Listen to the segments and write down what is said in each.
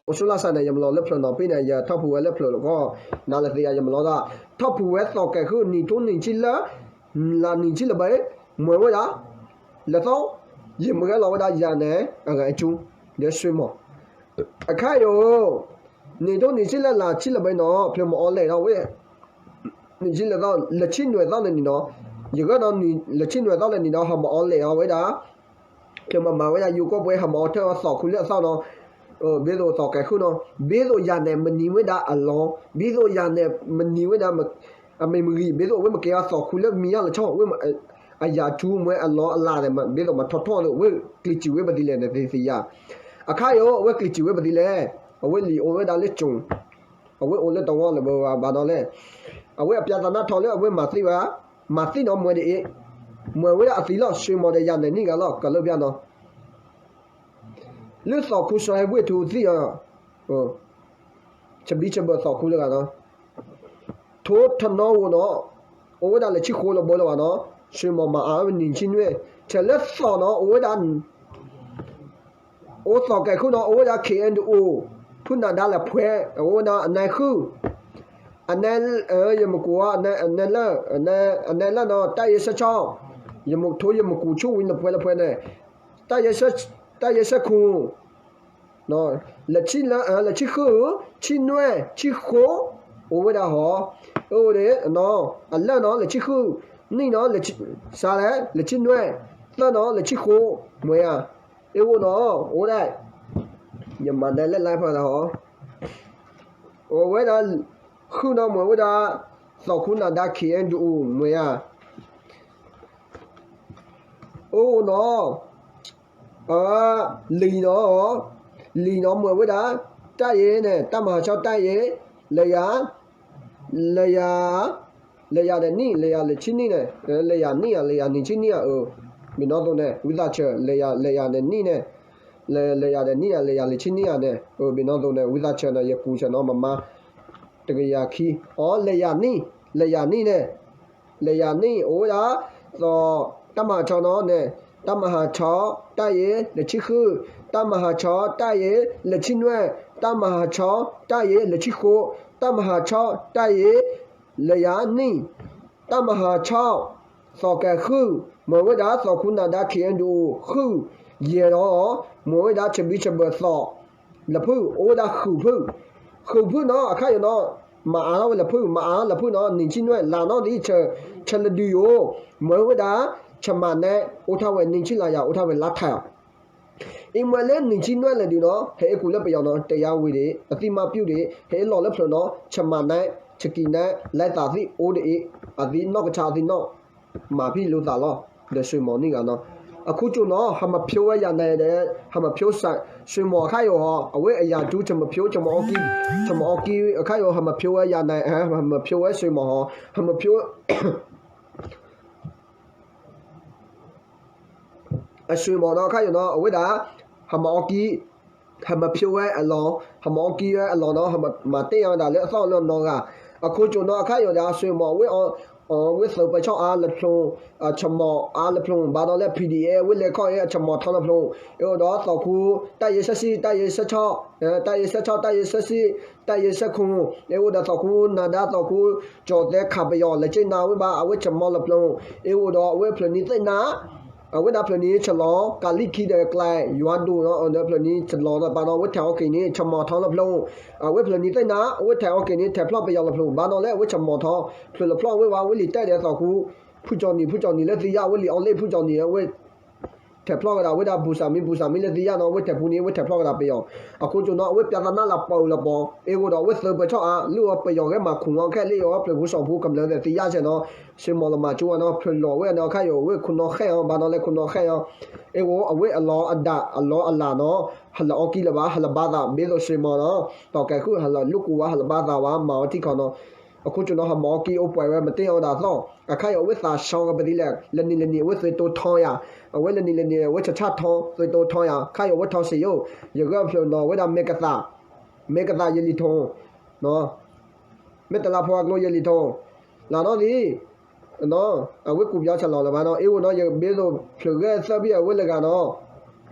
အိၣ်ဆူၣ်လၢ်စၢ်န့ၣ် ယမၤလီၤလၢဖျၢၣ်နီၤဖံန့ၣ် ယထီၣ်ဖူးဝဲလၢဖျၢၣ်လီၤကီၢ်, နၤလၢသ့ယၤ ယမၤလီၤဒၣ်, ထီၣ်ဖူးဝဲသီၣ်ကဲၤဃု နံၣ်ထူနံၣ်ဆံလၢ လါနံၣ်ဆံလၢဘဲ မ့ၢ်ဝဲဒၣ် လၢသီ, ယမ့ၢ်ဂဲၤလီၤဝဲဒၣ်ယၤန့ၣ် အဂၤအကၠူ, ဒီးဆွံမီၤ, အခါယိၤ, နံၣ်ထူနံၣ်ဆံလၢလါဆံလၢဘဲနီၤ ဖျၢၣ်မၤအီၤလဲၣ်ဒီးဝဲ နံၣ်ဆံလၢသီ လၢဆံနွံသီလၢနံၣ်နီၤ, ယဂဲၤဒီးလၢဆံနွံသီလၢနံၣ်ဒီး ဟးမၤအီၤလဲၣ်အီၤဝဲဒၣ် ဖျၢၣ်မၤမၤဝဲဒၣ် ယူၤကီၢ်ပှဲၤ ဟးမၤအီၤထၢၣ်အီၤသီၣ်ခူလၢအသီနီၤ, ဘ့သိးသီၣ်ကဲၤဃုနီၤ, ဘ့သိးယၤန့ၣ် မနံၤဝဲဒၣ်အလီၢ်, ဘ့သိးယၤန့ၣ် မနံၤဝဲဒၣ် အမ့ၢ်မဂံၤ ဘ့သိးအဝဲမ့ၢ်ကဲအီၤသီၣ်ခူလၢမံၤယါလီၤဆီ ဝဲ အယၤထူမ့ၢ်အလီၢ်အလၤန့ၣ် ဘ့သိးမၤထီၣ်ထီၣ်ဒီး အဝဲကျံၤစံၣ်ဝဲပသံလဲၣ်န့ၣ် သ့သ့ယါ, အခါယိၤ အဝဲကျံၤစံၣ်ဝဲပသံလဲၣ်, အဝဲလံာ်အိၣ်ဝဲဒၣ်လၢကၠိၤ, အဝဲအိၣ်လၢတဝီလၢဘၢဘၣ်ဒီးလဲၣ်, အဝဲအပျးသးနါထီၣ်လၢအဝဲမၤသံဝဲ, မၤသံနီၤမွဲဒ်အံၤ, မွဲဝဲဒၣ်အသံလီၤ ဆွံမီၤဒီးယၤန့ၣ်နံၣ်ဂၤလီၤ ကလၢပျၢ်နီၤ လၢသီၣ်ခူစှၤဟဲဝ့ၢ်ထူသံအီၤ, ဆဘံဆဘၢၣ်သီၣ်ခူလၢဂၤနီၤ, ထိထနီဧိၤနီၤ, အိၣ်ဝဲဒၣ်လၢဆံဃိးလၢဘီလၢၤဘၣ်နီၤ, ဆွံမီၤမၤအါဝဲနံၣ်ဆံနွံ, ထဲလၢသီၣ်နီၤ အိၣ်ဝဲဒၣ် အိၣ်သီၣ်ကဲၤဃုနီၤ အိၣ်ဝဲဒၣ် ခ့ၣ်အဲၣ်ဒူၣ်အိၣ်, ဖုနၢ်ဒါလၢဖှဲး အိၣ်ဝဲဒၣ်အနဲဃု, အနဲ, ယမကူၣ်အီၤ အနဲလၢ, အနဲလၢနီၤ တၢ်ယဲဆၢဆီ, ယမထိယမကူၣ်ဆူဝံၤလၢပှဲၤလၢပှဲၤန့ၣ်, တၢ်ယဲဆၢ, တၢ်ယဲဆၢခိၣ် လၢဆံလၢ, လၢဆံဃု, ဆံနွံ, ဆံဃိး, အိၣ်ဝဲဒၣ်ဟီ, အအိၣ်န့ၣ်, အလၢၢ်နီၤ လၢဆံဃု, နံၣ်နီၤ စးလဲၣ် လၢဆံနွံ, သၢနီၤ လၢဆံဃိး, မွဲဧါ, အအိၣ်နီၤ အိၣ်ဒၣ်, ယမၤနဲလၢ live ဖဲဒၣ်ဟီ, အိၣ်ဝဲဒၣ်, ဃုနီၤ မွဲဝဲဒၣ်, သီၣ်ခူနၢ်ဒါ ခ့ၣ်အဲၣ်ဒူၣ်အိၣ် မွဲဧါ, အိၣ်နီၤ လံာ်နီၤ, လံာ်နီၤ မွဲဝဲဒၣ်, တၢ်အံၤန့ၣ် တၢ်မၤဟးဆီတၢ်အံၤ, လၢယၤ, လၢယၤ, လၢယၤန့ၣ်နံၣ် လၢယၤလၢဆံနံၣ်န့ၣ်, လၢယၤနံၣ်ဧါ လၢယၤနံၣ်ဆံနံၣ်ဧါ, ဘ့ၣ်နီၣ်သိးန့ၣ် ဝံသးစူၤ လၢယၤ, လၢယၤန့ၣ်နံၣ်န့ၣ်, လၢယၤန့ၣ်နံၣ်ဧါ လၢယၤလၢဆံနံၣ်ဧါန့ၣ်, ဘ့ၣ်နီၣ်သိးန့ၣ် ဝံသးစူၤန့ၣ် ယကူၣ်စၢၤနီၤ မမါ, တကယၤခံ, အိ လၢယၤနံၣ်, လၢယၤနံၣ်န့ၣ် လၢယၤနံၣ် အိၣ်ဝဲဒၣ်, သီၣ်, တၢ်မၤဟးဆီနီၤန့ၣ်, တၢ်မၤဟးဆီတၢ်အံၤ လၢဆံဃု, တၢ်မၤဟးဆီတၢ်အံၤ လၢဆံနွံ, တၢ်မၤဟးဆီတၢ်အံၤ လၢဆံဃိး, တၢ်မၤဟးဆီတၢ်အံၤ လၢယၤနံၣ်, တၢ်မၤဟးဆီ, သီၣ်ကဲၤဃု, မွဲဝဲဒၣ် သီၣ်ခူနၢ်ဒါ ခ့ၣ်အဲၣ်ဒူၣ်အိၣ် ဃု, ယဲၢ်ဒီး, မွဲဝဲဒၣ် ဆဘံဆဘၢၣ်သီၣ် လၢဖုၣ် အိၣ်ဝဲဒၣ်ဃုဖုၣ်, ဃုဖုၣ်နီၤ အခါယိၤနီၤ, မၤအါထီၣ်ဝဲလၢဖုၣ် မၤအါထီၣ်လၢဖုၣ်နီၤ နံၣ်ဆံနွံလါနီၤဒ် ဆၢလၢဒုးယိာ်, မွဲဝဲဒၣ်, ဆမၤနဲ အိၣ်ထီၣ်ဝဲနံၣ်ဆံလါယၤ အိၣ်ထီၣ်ဝဲလါထါအီၤ, အံၤမွဲလၢနံၣ်ဆံနွံလၢဒုးနီၤ ဟဲအ့ၣ်ကူၣ်လၢပယီၤနီၤ တရားဝင်ဒံး အသိအမှတ်ပြုဒံး ဟဲအ့ၣ်လီၤလၢဖျၢၣ်နီၤ ဆမၤနဲ ဆကံနဲ လဲၤသးသံအိၣ်ဒံးအံၤ အသံနီၢ်ကဆါအသံနီၢ် မၤဖံးလိာ်သးလီၤ ဒီးဆွံမီၤန့ၣ်ဂၤနီၤ အခိၣ်ကၠိနီၤ ဟးမၤဖျိဝဲယၤနဲဒီး ဟးမၤဖျိစး ဆွံမီၤအခါယိၤဟီ အဝဲအယၤတူ ဆမၤဖျိ ဆမၤအီကံ ဆမၤအီကံအခါယိၤ ဟးမၤဖျိဝဲယၤနဲ ဟးမၤဖျိဝဲဆွံမီၤဟီ ဟးမၤဖျိ အဆွံမီၤနီၤ အခါယိၤနီၤ အဝဲဒၣ် ဟးမၤအီကံ ဟးမၤဖျိဝဲအလီၢ် ဟးမၤအီကံဝဲအလီၢ်နီၤ ဟးမၤတ့ၢ်အီၤဝဲဒၣ်လၢအသီၣ်လၢနီၤဂၤ အခိၣ်ကၠိနီၤ အခါယိၤဒၣ် ဆွံမီၤဝဲ ဝဲသုးပၢၤဆီၣ်အါလၢဖျိ ဆမီၤအါလၢဖျိ ဘၣ်ဒီးလၢ PDF ဝဲလဲၤခီၣ်အံၤ အဆမီၤထီလၢဖျိ အအိၣ်ဒီးသီၣ်ခူ တၢ်ယဲဆၢဆံ တၢ်ယဲဆၢဆီ တၢ်ယဲဆၢဆီ တၢ်ယဲဆၢဆံ တၢ်ယဲဆၢခိၣ် အအိၣ်ဒီးသီၣ်ခူနၢ်ဒါ သီၣ်ခူ ကၠီၣ်သဲခးပယီၤ လဲၤက့ၤနၤဝဲဘၣ် အဝဲဆမီၤလၢဖျိ အအိၣ်ဒီးအဝဲဖျၢၣ်နံၤသ့ၣ်နၤ အဝဲဒၣ်ဖျၢၣ်နံၤဆလီၤ ကးလံခံဒီးကျဲ ယွၤဒိၣ်ဒီး ဖျၢၣ်နံၤဆလီၤဒီးပာ်ဒီး အဝဲထဲးအီက့ၤန့ၣ် ဆမီၤထီလၢဖျိ အဝဲဖျၢၣ်နံၤသ့ၣ်နၤ အဝဲထဲးအီက့ၤန့ၣ် ထဲးဖျီၣ်ပယီၤလၢဖျိ ဘၣ်ဒီးလၢအဝဲဆမီၤထီ ဖျၢၣ်လၢဖျီၣ်ဝဲဘၣ် အဝဲလံာ်တဲဒီးသီၣ်ခူ ဖုကၠီနံၤ ဖုကၠီနံၤလၢသံယါ အဝဲလံာ်အီလ့ၣ်ဖုကၠီနံၤ အဝဲ ထဲးဖျီၣ်ဝဲဒၣ် အဝဲဒၣ်ဘူၣ်စၢ်မံ ဘူၣ်စၢ်မံလၢသံယါနီၤ အဝဲထဲးပူန့ၣ် အဝဲထဲးဖျီၣ်ဝဲဒၣ်ပယီၤ အခိၣ်ကၠိနီၤ အဝဲပျးသးနါလၢပှၤအုးလၢပီၤ အ့ၣ်ဝဲဒီးအဝဲသုးပၢၤဆီၣ်အါ လုၢ်အီၤပယီၤဂဲၤမၤခူၣ်အီၤခဲလၢာ်အီၤ ဖျၢၣ်ဖိစီၤဖိကမျၢၢ်သ့ၣ်သံယါဆဲးနီၤ ဆွံမီၤလၢမၤကၠိဝဲနီၤ ဖျၢၣ်လီၤဝဲနီၤ ခါယိၤ အဝဲခိၣ်နီၢ်ဃဲအီၤ ဘၣ်နီၤလၢခိၣ်နီၢ်ဃဲအီၤ အ့ၣ်ဝဲအဝဲအလီၢ်အဒၣ် အလီၢ်အလၤနီၤ ဟးလၢအီကံလၢၤဘၣ် ဟးလၢဘါသး ဘ့သိးဆွံမီၤနီၤ သီၣ်ကဲၤဃုဟးလၢလိာ်ကူၣ်ဝဲ ဟးလၢဘါသးဝဲ မၤအီထံခီနီၤ အခိၣ်ကၠိနီၤ ဟးမၤအီကံအိၣ်ပှဲၤဝဲ မတ့ၢ်အီၤဝဲဒၣ်သီၣ် အခါယိၤ အဝဲသးဆှီကပသံလဲၣ် လၢနံၤလၢနံၤ အဝဲသုးတိထီယၤ အဝဲလၢနံၤလၢနံၤ အဝဲဆဆၣ်ထီ သုးတိထီယၤ ခါယိၤ အဝဲထီစ့ယိၤ ယဂဲၤဖျၢၣ်နီၤ အဝဲဒၣ်မ့ၢ်ကသး မ့ၢ်ကသးယလံၤထိၣ် မ့ၢ်တလါဖိအကျိယလံၤထိၣ် လၢနီၣ်သံ အဝဲကူးပြောင်းဆလီၤလၢၤဘၣ်နီၤ အ့ၣ်ဝဲနီၤ ယဘ့သိးဖျၢၣ်ဂဲၤသၢဘ့ၣ်အဝဲလၢဂၤနီၤ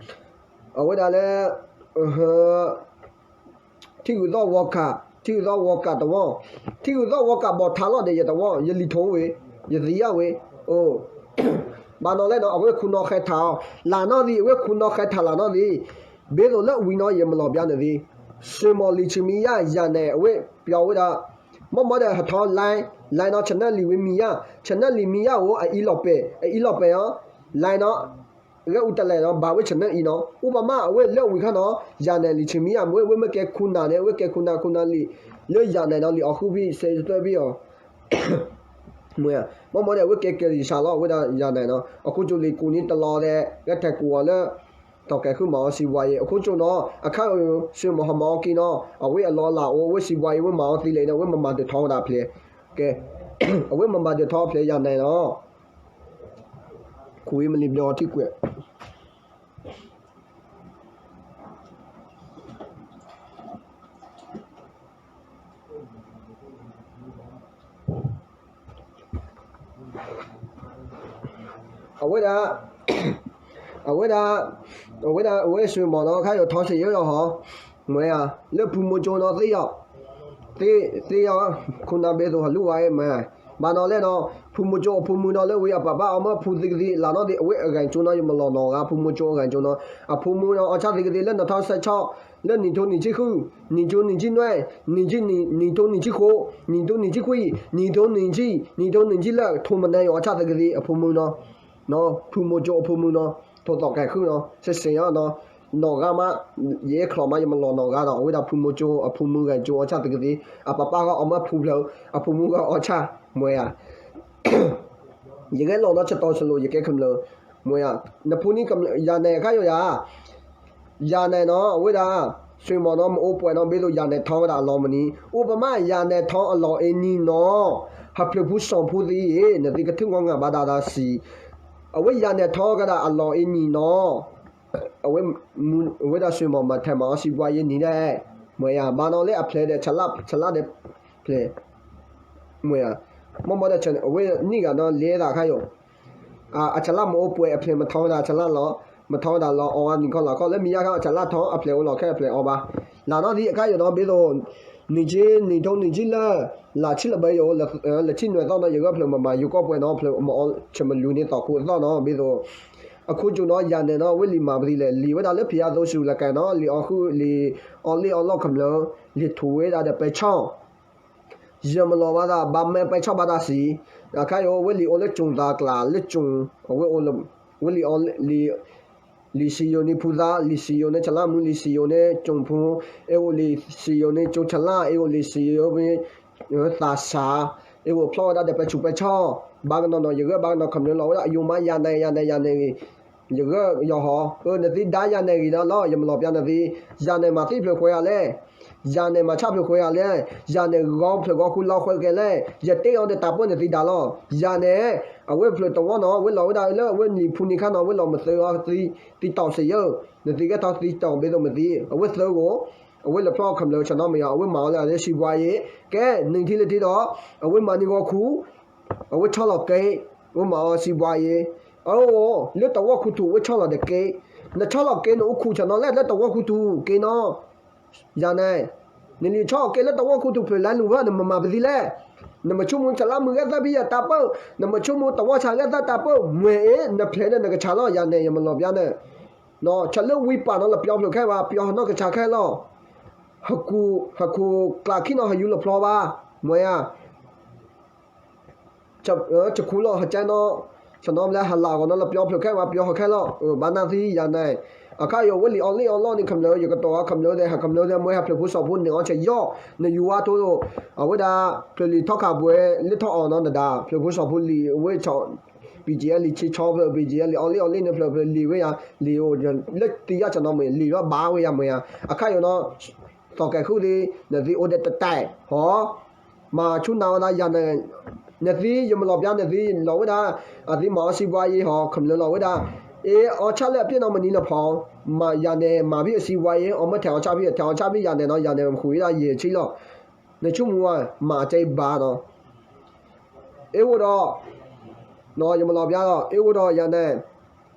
အဝဲဒၣ်လၢ ဟၢ ထံဂုၤသီၣ်ဂီၤကး, ထံဂုၤသီၣ်ဂီၤကးတဝီ, ထံဂုၤသီၣ်ဂီၤကးဘီၣ်ထးလီၤဒီးယတဝီ, ယလံၤထိဝဲ, ယသံယၣ်ဝဲ, ဘၣ်နီၤလဲၣ်နီၤ အဝဲခူနီၣ်ဃဲထးအီၤ, လၢ်နီၣ်သံ အဝဲခူနီၣ်ဃဲထးလၢ်နီၣ်သံ, ဘ့သိးလၢဝံၤနီၤ ယမၤလီၤပျါန့ၣ်သံ, စှ့မီၤလံၤဆံမံယၣ် ယၤနဲၣ် အဝဲပျီဝဲဒၣ်, မ့ၢ်မ့ၢ်ဒီးဟးထီၣ် line, line နီၤ channel လံၤဝဲမံယၣ်, channel လံၤမံယၣ်ဧိၤ အအံၤလီၤပဲာ်, အအံၤလီၤပဲာ်အီၤ, line နီၤ ဂဲၤအူတလဲၣ်နီၤ ဘၣ်ဝဲ channel အံၤနီၤ အိၣ်ပမၣ်အဝဲလၢဝံၤခါနီၤ ယၤနဲၣ်လံၤဆံမံယၣ် မ့ၢ်ဝဲ မ့ၢ်ကဲခူနၢ်န့ၣ် အဝဲကဲခူနၢ်ခူနၢ်လံာ်, လၢယၤနဲၣ်နီၤ လံာ်အီၣ်ဃုဖံး စဲသၢဖံးအီၤ မ့ၢ်ဧါ, မ့ၢ်မ့ၢ်ဒီး အဝဲကဲကဲလံာ်စးလီၤ အဝဲဒၣ်ယၤနဲၣ်နီၤ အခိၣ်ကၠိလံာ်ကူၣ်န့ၣ်တလီၤဒဲး ဂဲၤထဲးကူၣ်အီၤလၢ တီၢ်ကဲၤဃုမၤအီၤစံးဝါယံၤ အခိၣ်ကၠိနီၤ အခါအံၤ စှ့မီၤဟးမၤအီၤက့ၤနီၤ အဝဲအလီၤအလၤအိၣ် အဝဲစံးဝါယံၤ အဝဲမၤအီၤသံလၢန့ၣ် အဝဲမၤမၤဒၢးထီဝဲဒၣ်ဖျဲး, ကဲ, အဝဲမၤမၤဒၢးထီဖျဲးယၤနဲၣ်နီၤ ခူဝံၤမလံၤဘျီအီၤထံကွဲး အဝဲဒၣ်, အဝဲဒၣ်, အဝဲဒၣ် အဝဲစှ့မီၤနီၤ ခါယိၤထီစ့ၢ်ယဲလီၤဟီ, မ့ၢ်ဧါ, လၢဖုမိၤကၠိနီၤသ့ၣ်ယီၤ, သ့ၣ်, သ့ၣ်ယီၤ, ခိၣ်နၢ်ဘ့သိးဟးလူၤဝဲမ့ၢ်, ဘၣ်နီၤလဲၣ်နီၤ, ဖုမိၤကၠိအဖိမုၣ်နီၤလၢဝံၤအပၢ်ဘၣ်အီၤမ့ၢ်ဖုသံကသံ လၢ်နီၣ်သ့ၣ် အဝဲအဂၤကၠိနီၤ ယမၤလီၤနီၢ်ဂၤ ဖုမိၤကၠိအဂၤကၠိနီၤ, အဖိမုၣ်နီၤ အီၣ်ဆၣ်သံကသံလၢနထီၣ်ဆဲးဆီၣ်, လၢနံၣ်ထိနံၣ်ဆံဃု, နံၣ်ထိနံၣ်ဆံနွံ, နံၣ်ထိနံၣ်ဆံဃိး, နံၣ်ထိနံၣ်ဆံခွံ, နံၣ်ထိနံၣ်ဆံ, နံၣ်ထိနံၣ်ဆံလၢ ထိၣ်မနုၤယိၤအီၣ်ဆၣ်သံကသံ အဖိမုၣ်နီၤ, ဖုမိၤကၠိအဖိမုၣ်နီၤ, ထိၣ်သီၣ်ကဲၤဃုနီၤ စ့ၢ်စ့ၢ်ယီၤနီၤ, နီၢ်ဂၤမး, ယအဲၣ်ချီမး ယမၤလီၤနီၢ်ဂၤဒီး အဝဲဒၣ်ဖုမိၤကၠိအဖိမုၣ်ဂၤကၠိအီၣ်ဆၣ်သံကသံ, အပၢ်ဘၣ်ဂၤအီၤမ့ၢ်ဖုဖျၢၣ်, အဖိမုၣ်ဂၤအီၣ်ဆၣ်, မ့ၢ်ဧါ ယဂဲၤလီၤနီၤ ဆတီၢ်ဆလိာ် ယကဲကမျၢၢ်, မ့ၢ်ဧါ, နဖိန့ၣ် ယၤနဲၣ်အခါယိၤယၤ, ယၤနဲၣ်နီၤ အဝဲဒၣ်, စှ့မီၤနီၤ မ့ၢ်အိၣ်ပှဲၤနီၤ ဘ့သိးယၤနဲၣ်ထီဝဲဒၣ်အလီၢ်မနုၤ, အိၣ်ပမၣ်ယၤနဲၣ်ထီအလီၢ်အံၤနံၤနီၤ, ဟးဖျၢၣ်ဖိစီၤဖိသ့ၣ်အံၤ နသုကထုးငီၢ်ငၢ်ဘၣ်ဒၣ်တၢ်စံး, အဝဲယၤနဲၣ်ထီကဒီးအလီၢ်အံၤနံၤနီၤ, အဝဲ, အဝဲဒၣ်စှ့မီၤမၤထဲးမၤအီၤစံးဘှါယဲနံၤဒဲး, မ့ၢ်ဧါ, ဘၣ်နီၤလၢအဖျဲးဒီး ဆလၣ်ဒီးဖျဲး မ့ၢ်ဧါ, မ့ၢ်မ့ၢ်ဒီး အဝဲနံၣ်ဂၤနီၤ လဲၤသးခါယိၤ, အဆလၣ်မ့ၢ်အိၣ်ပှဲၤအဖျဲးမ့ၢ်ထီဝဲဒၣ်အဆလၣ်လီၤ, မ့ၢ်ထီဝဲဒၣ်လီၤအီၤဝဲနံၤခီလီၤခီ လၢမံယါခါအဆလၣ်ထီ အဖျဲးအိၣ်လီၤခဲအဖျဲးအီဘၣ်, လၢနီၣ်သံအခါယိၤနီၤ ဘ့သိး, နံၣ်ဆံနံၣ်ထိနံၣ်ဆံလၢ, လၢဆံလၢဘၢယိၤ, လၢဆံနွံသီနီၤ ယဂဲၤဖျၢၣ်မၤမၤ ယိၤကီၢ်ပှဲၤနီၤ ဖျၢၣ်မၤအီၤဆၢမလူၤန့ၣ်သီခိၣ်အသီနီၤ ဘ့သိး အခိၣ်ကၠိနီၤ ယၤနဲၣ်နီၤ အဝဲလံာ်မၤပသံလဲၣ် လံာ်ဝဲဒၣ်လၢဖယါသိစူၤလၢကဲနီၤ လံာ်အီၣ်ဃု လံာ်အီၣ်လ့ၣ်အီၣ်လီၢ်ခမျၢၢ်, လံာ်ထူၣ်ဝဲဒၣ်ဒီးပဲဆီၣ်, ယမၤလီၤဘၣ်သး ဘၣ်မ့ၢ်ပဲဆီၣ်ဘၣ်တၢ်စံး, အခါယိၤ အဝဲလံာ်အိၣ်လၢကၠိၤသးကျး လၢကၠိၤ, အဝဲအိၣ်လံာ်အီၣ်လံာ် လံာ်စံယိၤန့ၣ်ဖုသး လံာ်စံယိၤန့ၣ်ဆလါမူ လံာ်စံယိၤန့ၣ်ကၠိၤဖိ, အ့ၣ်အိၣ်လံာ်စံယိၤန့ၣ်ကၠိၤဆလါ အ့ၣ်အိၣ်လံာ်စံယိၤန့ၣ် သးစၢ်, အ့ၣ်အိၣ်ဖျီၣ်ဝဲဒၣ်ဒီးပဲဆူးပဲဆီၣ်, ဘၣ်ကနီၤနီၤ ယဂဲၤဘၣ်ကနီၤ ခမျၢၢ်လီၤဝဲဒၣ် အယိၤမး ယၤနဲၣ် ယၤနဲၣ် ယၤနဲၣ်ဂ့ၤ, ယဂဲၤယဟီ, နသုဒါယၤနဲၣ်ဂ့ၤဒီးလီၤ ယမၤလီၤပျါနသု, ယၤနဲၣ်မၤသ့ဖျၢၣ်ဃဲဧါလဲၣ် ယၤနဲၣ်မၤဆၣ်ဖျၢၣ်ဃဲဧါလဲၣ်, ယၤနဲၣ်ဂီၤဖျၢၣ်ဂီၤခူလီၤဃဲကဲလဲၣ်, ယတ့အီၤဒီးတၢ်ပၢၢ်နသုဒါလီၤ, ယၤနဲၣ်, အဝဲဖျၢၣ်တဝီနီၤ အဝဲလီၤဝဲဒၣ်လၢအဝဲလံာ်ဖူန့ၣ်ခါနီၤ အဝဲလီၤမသၢဂီၤသံ, သံတီၢ်စ့ၢ်ယဲၢ်, နသုကဲထီၣ်သံတီၢ်ဘ့သိးမသံ, အဝဲသၢဂီၤ, အဝဲလၢဖျီၣ်ခမျၢၢ်ဆနီမယီၤ အဝဲမၤအီၤလၢအလၢစံးဘှါယဲ, ကဲ, နံၣ်ထံလၢထံဒီး, အဝဲမၤန့ၢ်ဂီၤခူ အဝဲဆီလီၤက့, အဝဲမၤအီၤစံးဘှါယဲ, အအိၣ်, လၢတဝီခူထူၣ်ဝဲဆီလီၤတက့, နဆီလီၤက့ နအိၣ်ခူဆနီၤလဲၣ် လၢတဝီခူထူၣ်က့နီၤ, ယၤနဲၣ်, နလံာ်ဆီလီၤက့လၢတဝီခူထူၣ်ဖျၢၣ်လါလူၤဘၣ် နမၤမၤပသံလဲၣ်, နမဆိကမိၣ်ဆလါမုၢ်ဂဲၤသၢဖံယၤတၢ်ပၢၢ်, နမဆိကမိၣ်တဝီဆါဂဲၤသၢတၢ်ပၢၢ် မ့ၢ်အ့ၣ် နဖျဲးဒီးနကဆါလီၤ ယၤနဲၣ် ယမၤလီၤပျါန့ၣ် နီၤ ဆၢလၢဝံပာ်နီၤ လပျီဖျၢၣ်ခဲဘၣ် ပျီဟနီၣ်ကဆါခဲလီၤ, ဟ, ဟကူကျးခံနီၤ ဟယူလီၤဖျီဘၣ်, မ့ၢ်ဧါ, ဆခူလီၤ ဟကဲနီၤ, ဆနီၤဘျဲဟလၢဂီၤနီၤ လပျီဖျၢၣ်ခဲဘၣ် ပျီဟီခဲလီၤ, ဘၣ်နၢ်သံယၤနဲၣ်, အခါယိၤဝဲလံာ်အီၣ်လ့ၣ်အီၣ်လီၢ်န့ၣ် ခမျၢၢ် ယကတီၢ်ခမျၢၢ်သဲး ဟးခမျၢၢ်သဲး မ့ၢ်ဟးဖျၢၣ်ဖိစီၤဖိန့ၣ်အီၣ်ဆဲးယီၢ်, နယူၤဝါထိ, အဝဲဒၣ်, ဖျၢၣ်လံာ်ထီၣ်ခးပှဲၤ လၢထီၣ်အီၤနီၤနဒၣ် ဖျၢၣ်ဖိစီၤဖိလံာ်ဝဲ ပံၢ်ကၠံအလံာ်ဆံဆီဖျၢၣ် ပံၢ်ကၠံအလံာ်အီၣ်လ့ၣ်အီၣ်လ့ၣ်န့ၣ် ဖျၢၣ်ဖျၢၣ်လံာ်ဝဲယၤ လံာ်အိၣ်လၢတံယၢ်ဆနီၤမ့ၢ် လံာ်လီၤဘၣ်ဝဲယၤမ့ၢ်ဧါ, အခါယိၤနီၤ, သီၣ်ကဲၤဃုသ့, နသံအိၣ်ဒီးတတဲာ်ဟီ, မၤဆူၣ်နၤဝဲဒၣ်ယၤန့ၣ်, နသံယမၤလီၤပျါနသံလီၤဝဲဒၣ်, အသံမၤအီၣ်စံးဘှါယဲဟီ ခမျၢၢ်လီၤဝဲဒၣ်, အ့အီၣ်ဆၣ်လၢအပျဲၢ်နီတမံၤလၢဖီ, ယၤန့ၣ်မၤဖဲအစံးဘှါယဲ အီၣ်မ့ၢ်ထဲးအီၣ်ဆၣ်ဖဲ ထဲးအီၣ်ဆၣ်ဖဲယၤန့ၣ်နီၤ ယၤန့ၣ်ဃုာ်ဝဲဒၣ်ယဲၢ်ဆံလီၤ, နဆိကမိၣ်ဝဲ မၤကဲဘၣ်နီၤ အ့ၣ်အိၣ်ဒီး, ယမၤလီၤပျါဒီး အ့ၣ်အိၣ်ဒီးယၤန့ၣ်,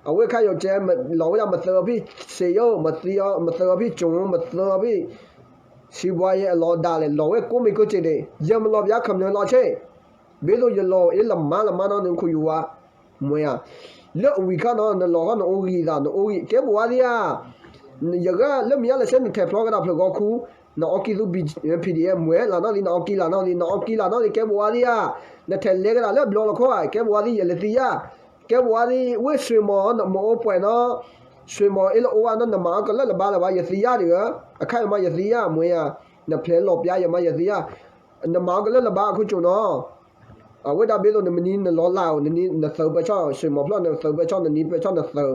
အဝဲခါယိၤကဲ လီၤဝဲဒၣ်မသၢအီၤဖဲစ့ယိၤ မသၢအီၤဖဲကၠိၤ မသၢအီၤဖဲ, စံးဘှါယဲအလီၢ်ဒၣ်လဲာ် လီၤဝဲကိးမံၤကိးက့ၤန့ၣ် ယမၤလီၤပျါခမျၢၣ်လီၤဆ့, ဘၣ်သိးယလီၤအ့လမါလမါနီၤန့ၣ် ခိၣ်ယူၤဝါ, မ့ၢ်ဧါ, လၢအဝံၤခါနီၤ နလီၤဃီနအိၣ်ဂံၢ်သး နအိၣ်ဂံၢ် ကဲဘိးဝါသ့ဧါ, ယဂၤလၢမ့ၢ်ယါလၢဆဲ နထဲးဖျီကဒီးဖျၢၣ်ဂီၤခူ, နအီကံၢ်သူ P D F မ့ၢ် လၢနီၢ်လံ နအီကံၢ်လၢနီၢ်လံ နအီကံၢ်လၢနီၢ်လံ ကဲဘိးဝါသ့ဧါ, နထဲးလဲကဒီးလၢဘျီလီၤခီဧါ ကဲဘိးဝါသ့ ယလဲၤသံယါ, ကဲဘိးဝါသ့ ဝ့ၢ်ဆွ့ၣ်မီၤ မ့ၢ်အိၣ်ပှဲၤနီၤ, ဆွ့ၣ်မီၤအ့လၢအိၣ်ဝဲနီၤ နမၤအီၤကလၢာ်လၢၤဘၣ်လၢၤဘၣ် ယသံယါဒံးဧၢ, အခါယမါယသံယါ မ့ၢ်ဧါ, နဖျဲးလီၤပျါယမါယသံယါ, နမၤအီၤကလၢာ်လၢၤဘၣ် အခိၣ်ကၠိၣ်နီၤ အဝဲဒၣ်ဘၣ်သိးနမနံၤနလီၤလၢ်ဧိၤ နနံၤနသုးပၢဆှၢ ဆွ့ၣ်မီၤဖျီၣ် နသုးပၢဆှၢ နနံၤပၢဆှၢ နသုး,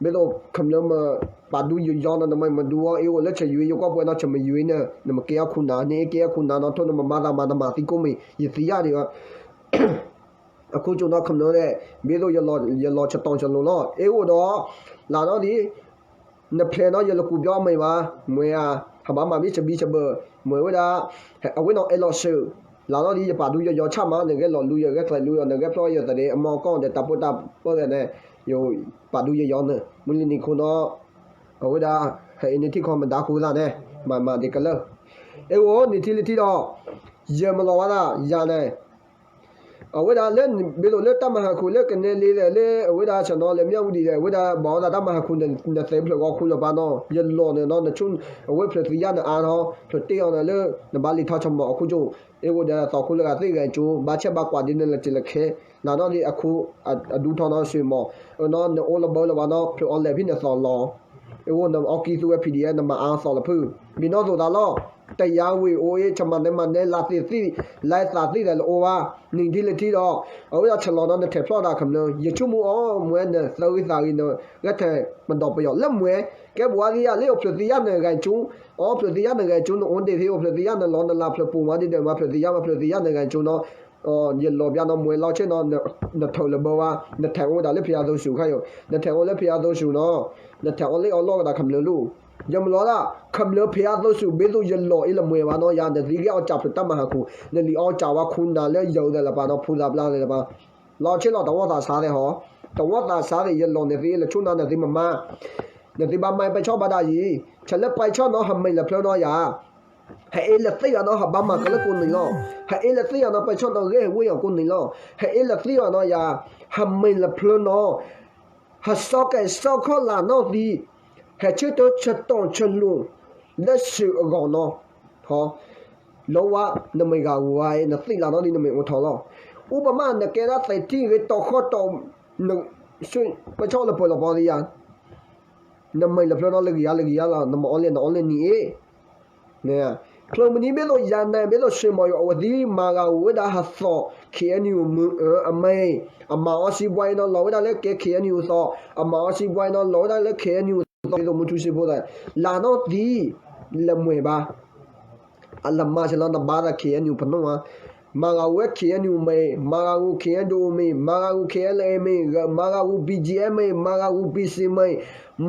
ဘၣ်သိးခမျၢၢ်မ့ၢ်ပာ်ဒူယယီနီၤ နမ့ၢ်မဒူအီၤ အ့ၣ်အိၣ်လၢဆၢယွ့ယကွီၢ်ပှဲၤနီၤ ဆၢမယွ့န့ၣ် နမ့ၢ်ကဲအီၣ်ခူနၤ နအ့ၣ်ကဲအီၣ်ခူနၤနီၤ ထိၣ်နမၤမၤသးမၤနမၤသံကိးမံၤ ယသံယါဒံးဧၢ, အခိၣ်ကၠိၣ်နီၤ ခမျၢၢ်န့ၣ် ဘၣ်သိးယလီၤဆတီၢ်ဆလိၤလီၤ အ့ၣ်အိၣ်ဒီး လၢနီၢ်ဒံး နဖျဲးနီၤ ယလဲၤကူးပၠီအမံၤဘၣ်, မ့ၢ်ဧါ, ဟးဘၣ်မၤဘ့ၣ်ဆၢဘံၣ်ဆၢဘၢၣ်, မ့ၢ်ဝဲဒၣ် အဝဲနီၤအဲၣ်လီၤစၢၤ, လၢနီၢ်ဒံး ယပာ်ဒူယယီဆၣ်မး နဂဲၤလီၤလူ ယဂဲၤကျဲလူ ယဂဲၤဖျီယသဒ့ အမီၢ်ကီၢ်ဒီးတၢ်ပၢတၢ်ပၢၢ်န့ၣ် ယပာ်ဒူယယီန့ၣ် မုၢ်လံနံၤခိၣ်နီၤ, အဝဲဒၣ် ဟဲအ့န့ၢ်ထံၣ်ခီမဒါဃုသးန့ၣ် မၤမၤဒံးကလၢာ်, အ့ၣ်အိၣ် နံၤထံၣ်လၢထံၣ်ဒီး ယမၤလီၤဝဲဒၣ်ယၤန့ၣ် အဝဲဒၣ်လၢ ဘၣ်သိးလၢတၢ်မၤဟးခူလၢကနဲလ့ဒီး လၢအဝဲဒၣ်ဆၢနီၤလၢမၠၣ်ဝတံၤဒီး အဝဲဒၣ်ဘၣ်အီၣ်သးတၢ်မၤဟးခူ နသဲးဖျၢၣ်ဂီၤခူလၢၤဘၣ်နီၤ ယလီၤန့ၣ်နီၤ နဆိအဝဲဖျၢၣ်သံယါနအါထီၣ် ဖျၢၣ်တ့ၢ်အီၤန့ၣ်လၢ နဘၣ်လံာ်ထီၣ်ဆၢမီၤအခိၣ်ကၠိၣ် အ့ၣ်အိၣ်ဒီးသီခိၣ်လၢဂၤသ့ၣ်ဂဲၤကၠိ ဘၣ်ဆဲးဘၣ်ကွၢ်ဒ်န့ၣ်လၢက့ၤလၢခဲ လၢနီၢ်ဒံးအခိၣ် အဒူထီၣ်နီၤ ဆွ့ၣ်မီၤ အနီၤ နအိၣ်လၢဘၢလၢၤဘၣ်နီၤ ဖျၢၣ်အီၤလဲၤဖဲန့ၣ်သီလီၤ အ့ၣ်အိၣ် နအီကံၢ်သူဝဲ P D F နမၤအါသီလၢဖုၣ် ဘံၣ်နီၣ်သိးသးလီၤ တယါဝံၤအိၣ်အ့ၣ် ဆမၤနဲမၤနဲ လါသ့သံ လါသးသံသးလၢအိၣ်ဘၣ် နံၤထံၣ်လၢထံၣ်ဒီး အဝဲဒၣ်ဆၢလီၤနီၤ နထဲးဖျီတၢ်ခမျၢၢ် ယဆိကမိၣ်အီၤ မ့ၢ်နသၢဂံၢ်သးဂံၢ် နဂဲၤထဲးမဒီးပယီၤ လၢမ့ၢ် ကဲဘိးဝါသ့ဧါ လၢအိၣ်ဖျၢၣ်သံယါနဂဲၤကၠိ အီဖျၢၣ်သံယါနဂဲၤကၠိ နအိၣ်ဒံးသ့ အိၣ်ဖျၢၣ်သံယါနလီၤ နလၤဖျၢၣ်ပူၤမးဒ်ဒီး မၤဖျၢၣ်သံယါ မၤဖျၢၣ်သံယါနဂဲၤကၠိနီၤ ယလီၤဘျါနီၤ မ့ၢ်လီၤဆ့ၣ်နီၤ နထၢၣ်လၢဘၢဝါ နထဲးအိၣ်ဝဲဒၣ်လၢဖယါသိစူၤခါယိၤ နထဲးအိၣ်လၢဖယါသိစူၤနီၤ နထဲးအိၣ်လၢအီလီၢ်ကဒီးခမျၢၢ်လီၤ ယမၤလီၤဒၣ် ခမျၢၢ်ဖယါသိစူၤ ဘၣ်သိးယလီၤအ့ၣ်လၢမ့ၢ်ဘၣ်နီၤ ယၤ နသံဂဲၤအီၣ်ကၢ်ဖျၢၣ်တၢ်မၤဟးခူ နလံၤအီၣ်ကၢ်ဝဲခူနၤလၢယၤအုးသးလၢပာ်နီၤ ဖူသးဘျါလၢပာ် လီၤဆ့ၣ်လီၤ တဝီသးစးသ့ၣ်ဟီ တဝီသးစးသ့ၣ် ယလီၤန့ၣ်သ့လၢဆူၣ်နၤန့ၣ်သ့မမါ နသ့ဘၣ်မၤပၢဆှၢဘၣ်ဒၣ်ယံၤ ဆၢလၢပၢဆှၢနီၤ ဟးမ့ၢ်လၢဖျၢၣ်နီၤယၤ ဟးအ့ၣ်လၢသ့ၣ်ယၤနီၤ ဟးဘၣ်မၤကလၢကိးနံၤလီၤ ဟးအ့ၣ်လၢသ့ၣ်ယၤနီၤ ပၢဆှၢနီၤ ဂ့ၢ်ဝ့ၢ်ယၤကိးနံၤလီၤ ဟးအ့ၣ်လၢသ့ၣ်ယၤနီၤယၤ ဟးမ့ၢ်လၢဖျၢၣ်နီၤ ဟးစီကဲစီခီၣ်လၢနီၢ်သံ ဟဲဆၢထၢၣ်ဆၢတီၢ်ဆၢလိၤ လၢစၢၤအဂီၢ်နီၤ လီၤဝါ နမ့ၢ်ဂၤဝါအံၤ နသ့ၣ်လၢနီၢ်ဒံး နမ့ၢ်အိၣ်ထီၣ်လီၤ ဥပမ နကဲဒၣ်သဲးထံၣ်ဂ့ၤတီၤခီတီၤ ပၢဆှၢလၢပၢလီၤပီသ့ယၤ နမ့ၢ်လၢဖျၢၣ်နီၤ လၢကယၤလၢကယၤလီၤ နမၤအီၤလဲၣ် နအီၤလဲၣ်နံၤအ့ၣ် ဖျၢၣ်မနံၤဘၣ်သိးယၤနဲၣ် ဘၣ်သိးဆွ့ၣ်မီၤယိၤ အဝဲသ့ၣ်မၤဂၤဝဲဒၣ်ဟးသီၣ် K N U မုၢ်အၢအမ့ၢ် အမၤအီၤစံးဘှါအံၤနီၤ လီၤဝဲဒၣ်လၢကဲ K N U သီၣ် အမၤအီၤစံးဘှါအံၤနီၤ လီၤဝဲဒၣ်လၢ K N U သီၣ် ဘၣ်သိးမုၢ်ထူစ့ဖိသး လၢနီၢ်သံ လၢမ့ၢ်ဘၣ် အလၢမၤစၢၤလီၤ နဘၣ်သး K N U ပနီၣ်မး မၤဂၤဝဲ K N U မ့ၢ် မၤဂၤဝဲ K N U မ့ၢ် မၤဂၤဝဲ K N L A မ့ၢ် မၤဂၤဝဲ B G F မ့ၢ် မၤဂၤဝဲ P C မ့ၢ်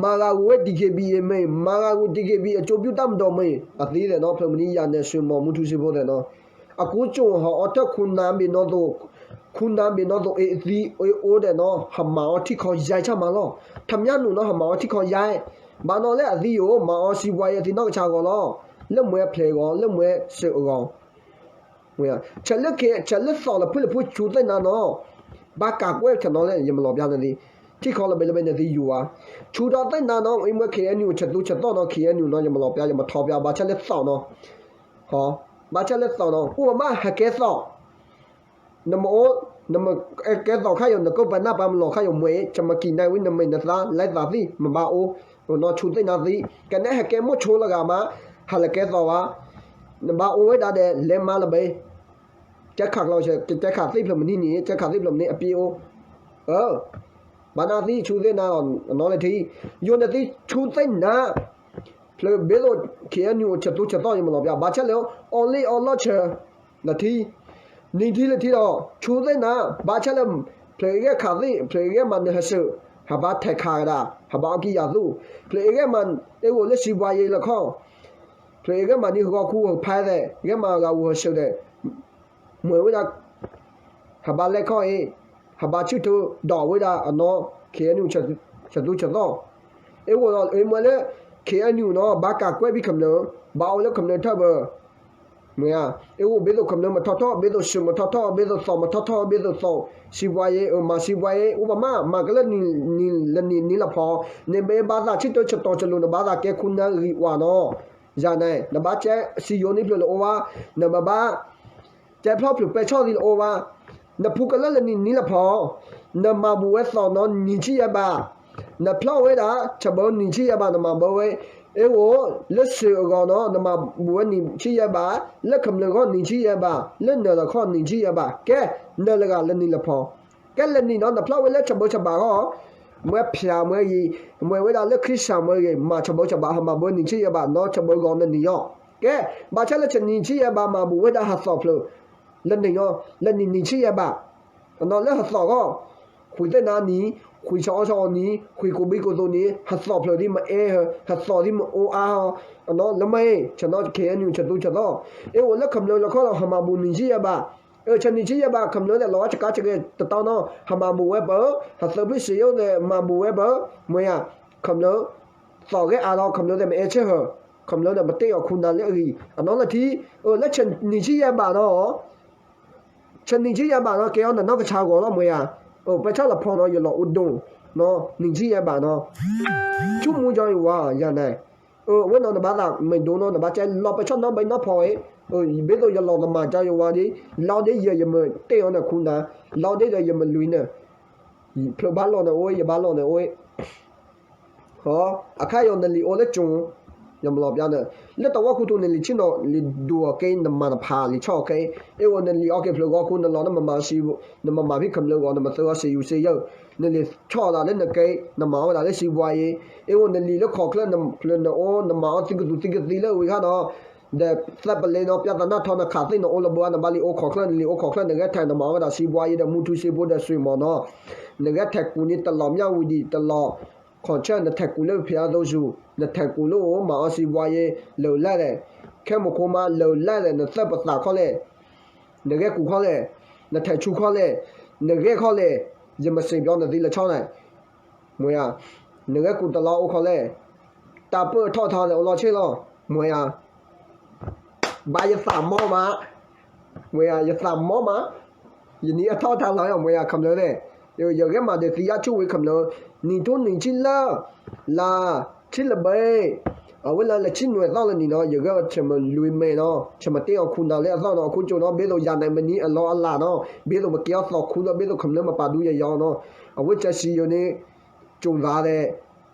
မၤဂၤဝဲ D K B A မ့ၢ် မၤဂၤဝဲ D K B A အကၠိဘျုးတၢ်မဒီးမ့ၢ် အသ့သ့ၣ်နီၤ ဖျၢၣ်မနံၤယၤနဲၣ် ဆွ့ၣ်မီၤ မုၢ်ထူစ့ဖိသ့ၣ်နီၤ အကိးကၠိၣ်ဟးအီထၢၣ်ခူနၤဘ့ၣ်နီၣ်သိး ခူနၤဘ့ၣ်နီၣ်သိးအ့ၣ်သံအ့ၣ်အိၣ်ဒဲးနီၤ ဟးမၤအီၤထံၣ်ခီယါဆၣ်မးလီၤ ထမၠၣ်နုာ်နီၤ ဟးမၤအီၤထံၣ်ခီယါ ဘၣ်နီၤလၢအသံယိာ် မၤအီၤစံးဘှါအံၤအသံနီၢ်ကဆါဂီၤလီၤ လၢမ့ၢ်ဖျဲးဂီၤ လၢမ့ၢ်စၢၤအဂီၢ် ဆၢလၢ ဆၢလၢသီၣ်လၢဖုၣ်လၢဖုၣ်ဆူသ့ၣ်နၤနီၤ ဘၣ်ကးကွဲးဆၢနီၤလၢ ယမၤလီၤပျါန့ၣ်သ့ ထံၣ်ခီလၢဘၣ်လၢဘၣ်န့ၣ်သ့ယူၤဧါ ဆူထီၣ်သ့ၣ်နၤနီၤ အံၤမ့ၢ် K N U ဆၢသူဆၢသီၣ်နီၤ K N U နီၤ ယမၤလီၤပျါ ယမၤထီပျါ ဘၣ်ဆၣ်လၢသီၣ်နီၤ ဘၣ်ဆၣ်လၢသီၣ်နီၤ အိၣ်မးဟဲကဲသီၣ် နမ့ၢ်အိၣ် နမ့ၢ်ကဲသီၣ်ခါယိာ် နကပနၢ်ပၢ်မလီၤခါယိာ်မ့ၢ် ကမကံးနါဝံၤ နမ့ၢ်နသး လဲၤသးသံ မ့ၢ်ဘၣ်အိၣ် နီၢ်ဆူသ့ၣ်နၤသံ ကနဲဟဲကဲမိၢ်ဆိလၢဂၤမး ဟးလၢကဲသီၣ်ဝဲ နဘၣ်အိၣ်ဝဲဒၣ်ဒီး လဲၤမါလၢၤဘၣ် ကဲခးကျီ ကဲခးသ့ၣ်ဖျၢၣ်မနံၤန့ၣ် ကဲခးသ့ၣ်ဖျၢၣ်မနံၤအပျ့ၤအိၣ် ဘၣ်နၤသံဆူသ့ၣ်နၤနီၤလဲၣ်ထံ ယိာ်နသံဆူသ့ၣ်နၤ ဖျၢၣ်ဘၣ်သိး K N U ဆၢသူဆၢသီၣ်ယမၤလီၤပျါ ဘၣ်ဆၣ်လၢ အီၤလ့အီလီၢ်ဆၢ လၢထံ နံၤထံလၢထံဒီး ဆူသ့ၣ်နၤ ဘၣ်ဆၣ်လၢ ဖျၢၣ်အဂဲၤခးသ့ၣ် ဖျၢၣ်အဂဲၤမၤနၢၤဟးစၢၤ ဟးဘၣ်ထဲးခးကဒါ ဟးဘၣ်အီၣ်ကံၢ်ယၤသူၣ် ဖျၢၣ်အဂဲၤမၤ အ့ၣ်ဂိၣ်လၢစံးဘှါယဲလၢခီ ဖျၢၣ်အဂဲၤမၤနံၤဟးဂီၤခူဟးဖးသဲး ဂဲၤမၤဂၤဝူၤဟးစၢၤသဲး မ့ၢ်ဝဲဒၣ် ဟးဘၣ်လဲၤခီအံၤ ဟးဘၣ်ဆူၣ်ထၢဒီးဝဲဒၣ်အနီၢ် K N U ဆၢသူဆၢသီၣ် အ့ၣ်ဂိၣ်ဒီးအ့ၣ်မ့ၢ်လၢ K N U နီၤ ဘၣ်ကးကွဲးဖဲခမျၢၣ် ဘၣ်အိၣ်လၢကမျၢၢ်ထၢၣ်ဘၢ, မ့ၢ်ဧါ, အ့ၣ်အိၣ်ဘ့ၣ်သိးကမျၢၢ်မၤထီၣ်ထီၣ်, ဘ့ၣ်သိးစူးမၤထီၣ်ထီၣ်, ဘ့ၣ်သိးသီမၤထီၣ်ထီၣ်, ဘ့ၣ်သိးသီ, စံးဘှါယ့, အမၤစံးဘှါယ့, အိၣ်ဘၣ်မး, မၤကလၢနံၣ်လၢနံၣ်လၢဖီ, နမ့ၢ်ဘါသးဆံၣ်တိဆတီၤစလိၤ နဘါသးကဲခူနၢဂံၢ်ဝါနီၤ, ယၤန့ၣ် နဘၣ်ကဲစံယိၤန့ၣ်ဖျၢၣ်လၢအိၣ်ဘၣ်, နဘၣ်ဘၣ် ကဲဖျီၣ်ဖျၢၣ်ပဲာ်ဆီၣ်သံလၢအိၣ်ဘၣ်, နဖူကလၢလၢနံၣ်နံၣ်လၢဖီ, နမၤဘူးဝဲသီနီၤနံၣ်ဆံယဲၢ်ဘး, နဖျီၣ်ဝဲဒၣ် ဆၢဘၢနံၣ်ဆံယဲၢ်ဘး နမၤဘၢဝဲ, အ့ၣ်အိၣ်, လၢစူးအဂီၢ်နီၤ နမၤဘူးဝဲနံၣ်ဆံယဲၢ်ဘး, လၢကမျၢၢ်ဂီၢ်နံၣ်ဆံယဲၢ်ဘး, လၢနၢၤလီၤခီၣ်နံၣ်ဆံယဲၢ်ဘး, ကဲ, နၢၤလၢဂၤလၢနံၣ်လၢဖီ, ကဲလၢနံၣ်နီၤ နဖျီၣ်ဝဲလၢဆၢဘၢဆၢဘးဂီၢ်, မွဲဖၠးမွဲဂ့ၤ, မွဲဝဲဒၣ်လၢခရံာ်စၢ်မွဲဂ့ၤ, မၤဆၢဘၢဆၢဘး ဟးမၤဘၢနံၣ်ဆံယဲၢ်ဘးနီၤ ဆၢဘၢဂီၤနနံၣ်ညီ, ကဲ, ဘၣ်ဆၣ်လၢဆနံၣ်ဆံယဲၢ်ဘး မၤဘူးဝဲဒၣ်ဟးသီဖျၢၣ် လၢနံၣ်ညီ, လၢနံၣ်နံၣ်ဆံယဲၢ်ဘး, အနီၤလၢဟးသီဂီၢ်, ဃုသ့ၣ်နါနံၣ်, ဃုဆၢအီၣ်ဆၢအီနံၣ်, ဃုကိးဘံကိးသိးနံၣ်, ဟးသီဖျၢၣ်ဒ်မ့ၢ်အဲ, ဟးသီဒ်မ့ၢ်အိၣ်အါ, အနီၤလၢမ့ၢ်, ဆနီၤ ခ့ၣ်အဲၣ်ယူၣ် ဆသူဆသီ, အ့ၣ်အိၣ်လၢကမျၢၢ်လီၤခီလီၤ ဟးမၤဘူးနံၣ်ဆံယဲၢ်ဘး, အၢ ဆနံၣ်ဆံယဲၢ်ဘး ကမျၢၢ်သ့ၣ်လီၤဝဲစကါစကဲတတီနီၤ ဟးမၤဘူးဝဲပၢ, ဟးသၢဖုစံယိၣ်သ့ၣ် မၤဘူးဝဲပၢ, မ့ၢ်ဧါ, ကမျၢၢ်, သီဂဲၤအါလီၤ ကမျၢၢ်သ့ၣ်မ့ၢ်အဲဆ့ၣ်ဟၢၣ်, ကမျၢၢ်ဒီးမ့ၢ်တ့ၢ်အီၤခူနၤလၢအဂံၢ်, အနီၤလၢထံ, အၢ လၢဆနံၣ်ဆံယဲၢ်ဘးနီၤ ဆနံၣ်ဆံယဲၢ်ဘးနီၤ ကဲအီၤနနီၢ်ကဆါဂီၤလီၤ မ့ၢ်ဧါ, အၢ ပဲဆၣ်လီၤဖီနီၤ ယလီၤအိၣ်ဒိၣ်, နီၤ နံၣ်ဆံယဲၢ်ဘးနီၤ, ဆူမူကၠီယဝၤ ယၤန့ၣ်, အၢ အဝဲနီၤနဘၣ်သးမ့ၢ်ဒိနီၤ နဘၣ်ကဲလီၤပဲဆၣ်နီၢ်ဘံနီၢ်ဖီအံၤ, အၢ ဘ့ၣ်သိးယလီၤနမၤကၠီယဝၤဒ်, လီၤဒ်ယဲယမ့ၢ်တ့ၢ်အီၤန့ၣ်ခူနၤ, လီၤဒ်ဒီးယမ့ၢ်လွံၢ်န့ၣ်, ဖျၢၣ်ဘၣ်လီၤန့ၣ်အိၣ် ယဘၣ်လီၤန့ၣ်အိၣ် အခါယီၤနလံာ်အိၣ်လၢကၠိ, ယမၤလီၤပျါန့ၣ်, လၢတဝီခိၣ်ထူန့ၣ် လံာ်ဆ့ၣ်နီၤ လံာ်ဒိၣ်အီၤက့ နမၤနဖးလံာ်ဆီၣ်အီၤက့, အ့ၣ်အိၣ်နလံာ်အီၤက့ဖျၢၣ်ဂီၤခူ နလီၤနမၤ, နမၤဖံးကမျၢၢ်ဂီၤ နမၤသၢဂီၤစ့ယူၤစ့ယၢၢ်, နလံာ်ဆီၣ်သးလၢနက့, နမၤဝဲဒၣ်လၢစံးဘှါယ့, အ့ၣ်အိၣ်နလံာ်လၢခိးချၢ နဖျၢၣ်နအိၣ် နမၤအီၤသံကသူသံကသံလၢဝံၤခါနီၤ ဒီးသၢပလ့နီၤ ပျၢ်သးနၢ်ထီ နခးသ့ၣ်နအိၣ်လၢဘိ နဘၣ်လံာ်အိၣ်ခိးချၢ နလံာ်အိၣ်ခိးချၢ နဂဲၤထဲး နမၤဝဲဒၣ်စံးဘှါယ့ဒီး မူထူစ့ဖိဒီးစွ့ၣ်မီၤနီၤ, နဂဲၤထဲးကူးန့ၣ် တလီၤမၠၣ်ဝံၤဒံး တလီၤ ခီၣ်ဆၢၣ် နထဲးကူးလၢဖၠါသိစူၤ နထဲးကူးလၢအိၣ် မၤအီၤစံးဘှါယ့ လၢာ်လဲၣ်လဲၣ်, ခဲမိၢ်ခိမး လၢာ်လဲၣ်လဲၣ် နသၢပသးခီလဲၣ်, နဂဲၤကူးခီလဲၣ်, နထဲးဆူခီလဲၣ်, နဂဲၤခီလဲၣ်, ယမၤစ့ၢ်ပျီနသံလၢဆီန့ၣ် မ့ၢ်ဧါ, နဂဲၤကူးတလီၤအိၣ်ခီလဲၣ်, တၢ်ပၢၢ်ထီၣ်ထါလဲၣ်အိၣ်လီၤဆ့လီၤ, မ့ၢ်ဧါ, ဘၣ်ယသးမီမး, မ့ၢ်ဧါ ယသးမီမး, ယနံၤအထီၣ်ထါလီၤ မ့ၢ်ဧါ ကမျၢၢ်သ့ၣ်, ယဂဲၤမၤဒီးသံယါဆူၣ်ဝံၤကမျၢၢ်, နံၣ်ထူနံၣ်ဆံလၢ လါ ဆံလၢဘဲ အဝဲလၢလၢဆံနွံသီလၢနံၣ်နီၤ ယဂဲၤဆၢမုၢ်လွံၢ်မဲာ်နီၤ ဆၢမုၢ်တ့ၢ်အီၤခူနၤလၢအသီနီၤ အခိၣ်ကၠိနီၤ ဘ့ၣ်သိးယၤနဲၣ်မနံၤအလီၤအလၤနီၤ ဘ့ၣ်သိးပကဲအီၤသီခူနီၤ ဘ့ၣ်သိးကမျၢၢ်မပာ်ဒူယယီၤနီၤ အဝဲကၢစံယိၤန့ၣ် ကၠိသးဒဲး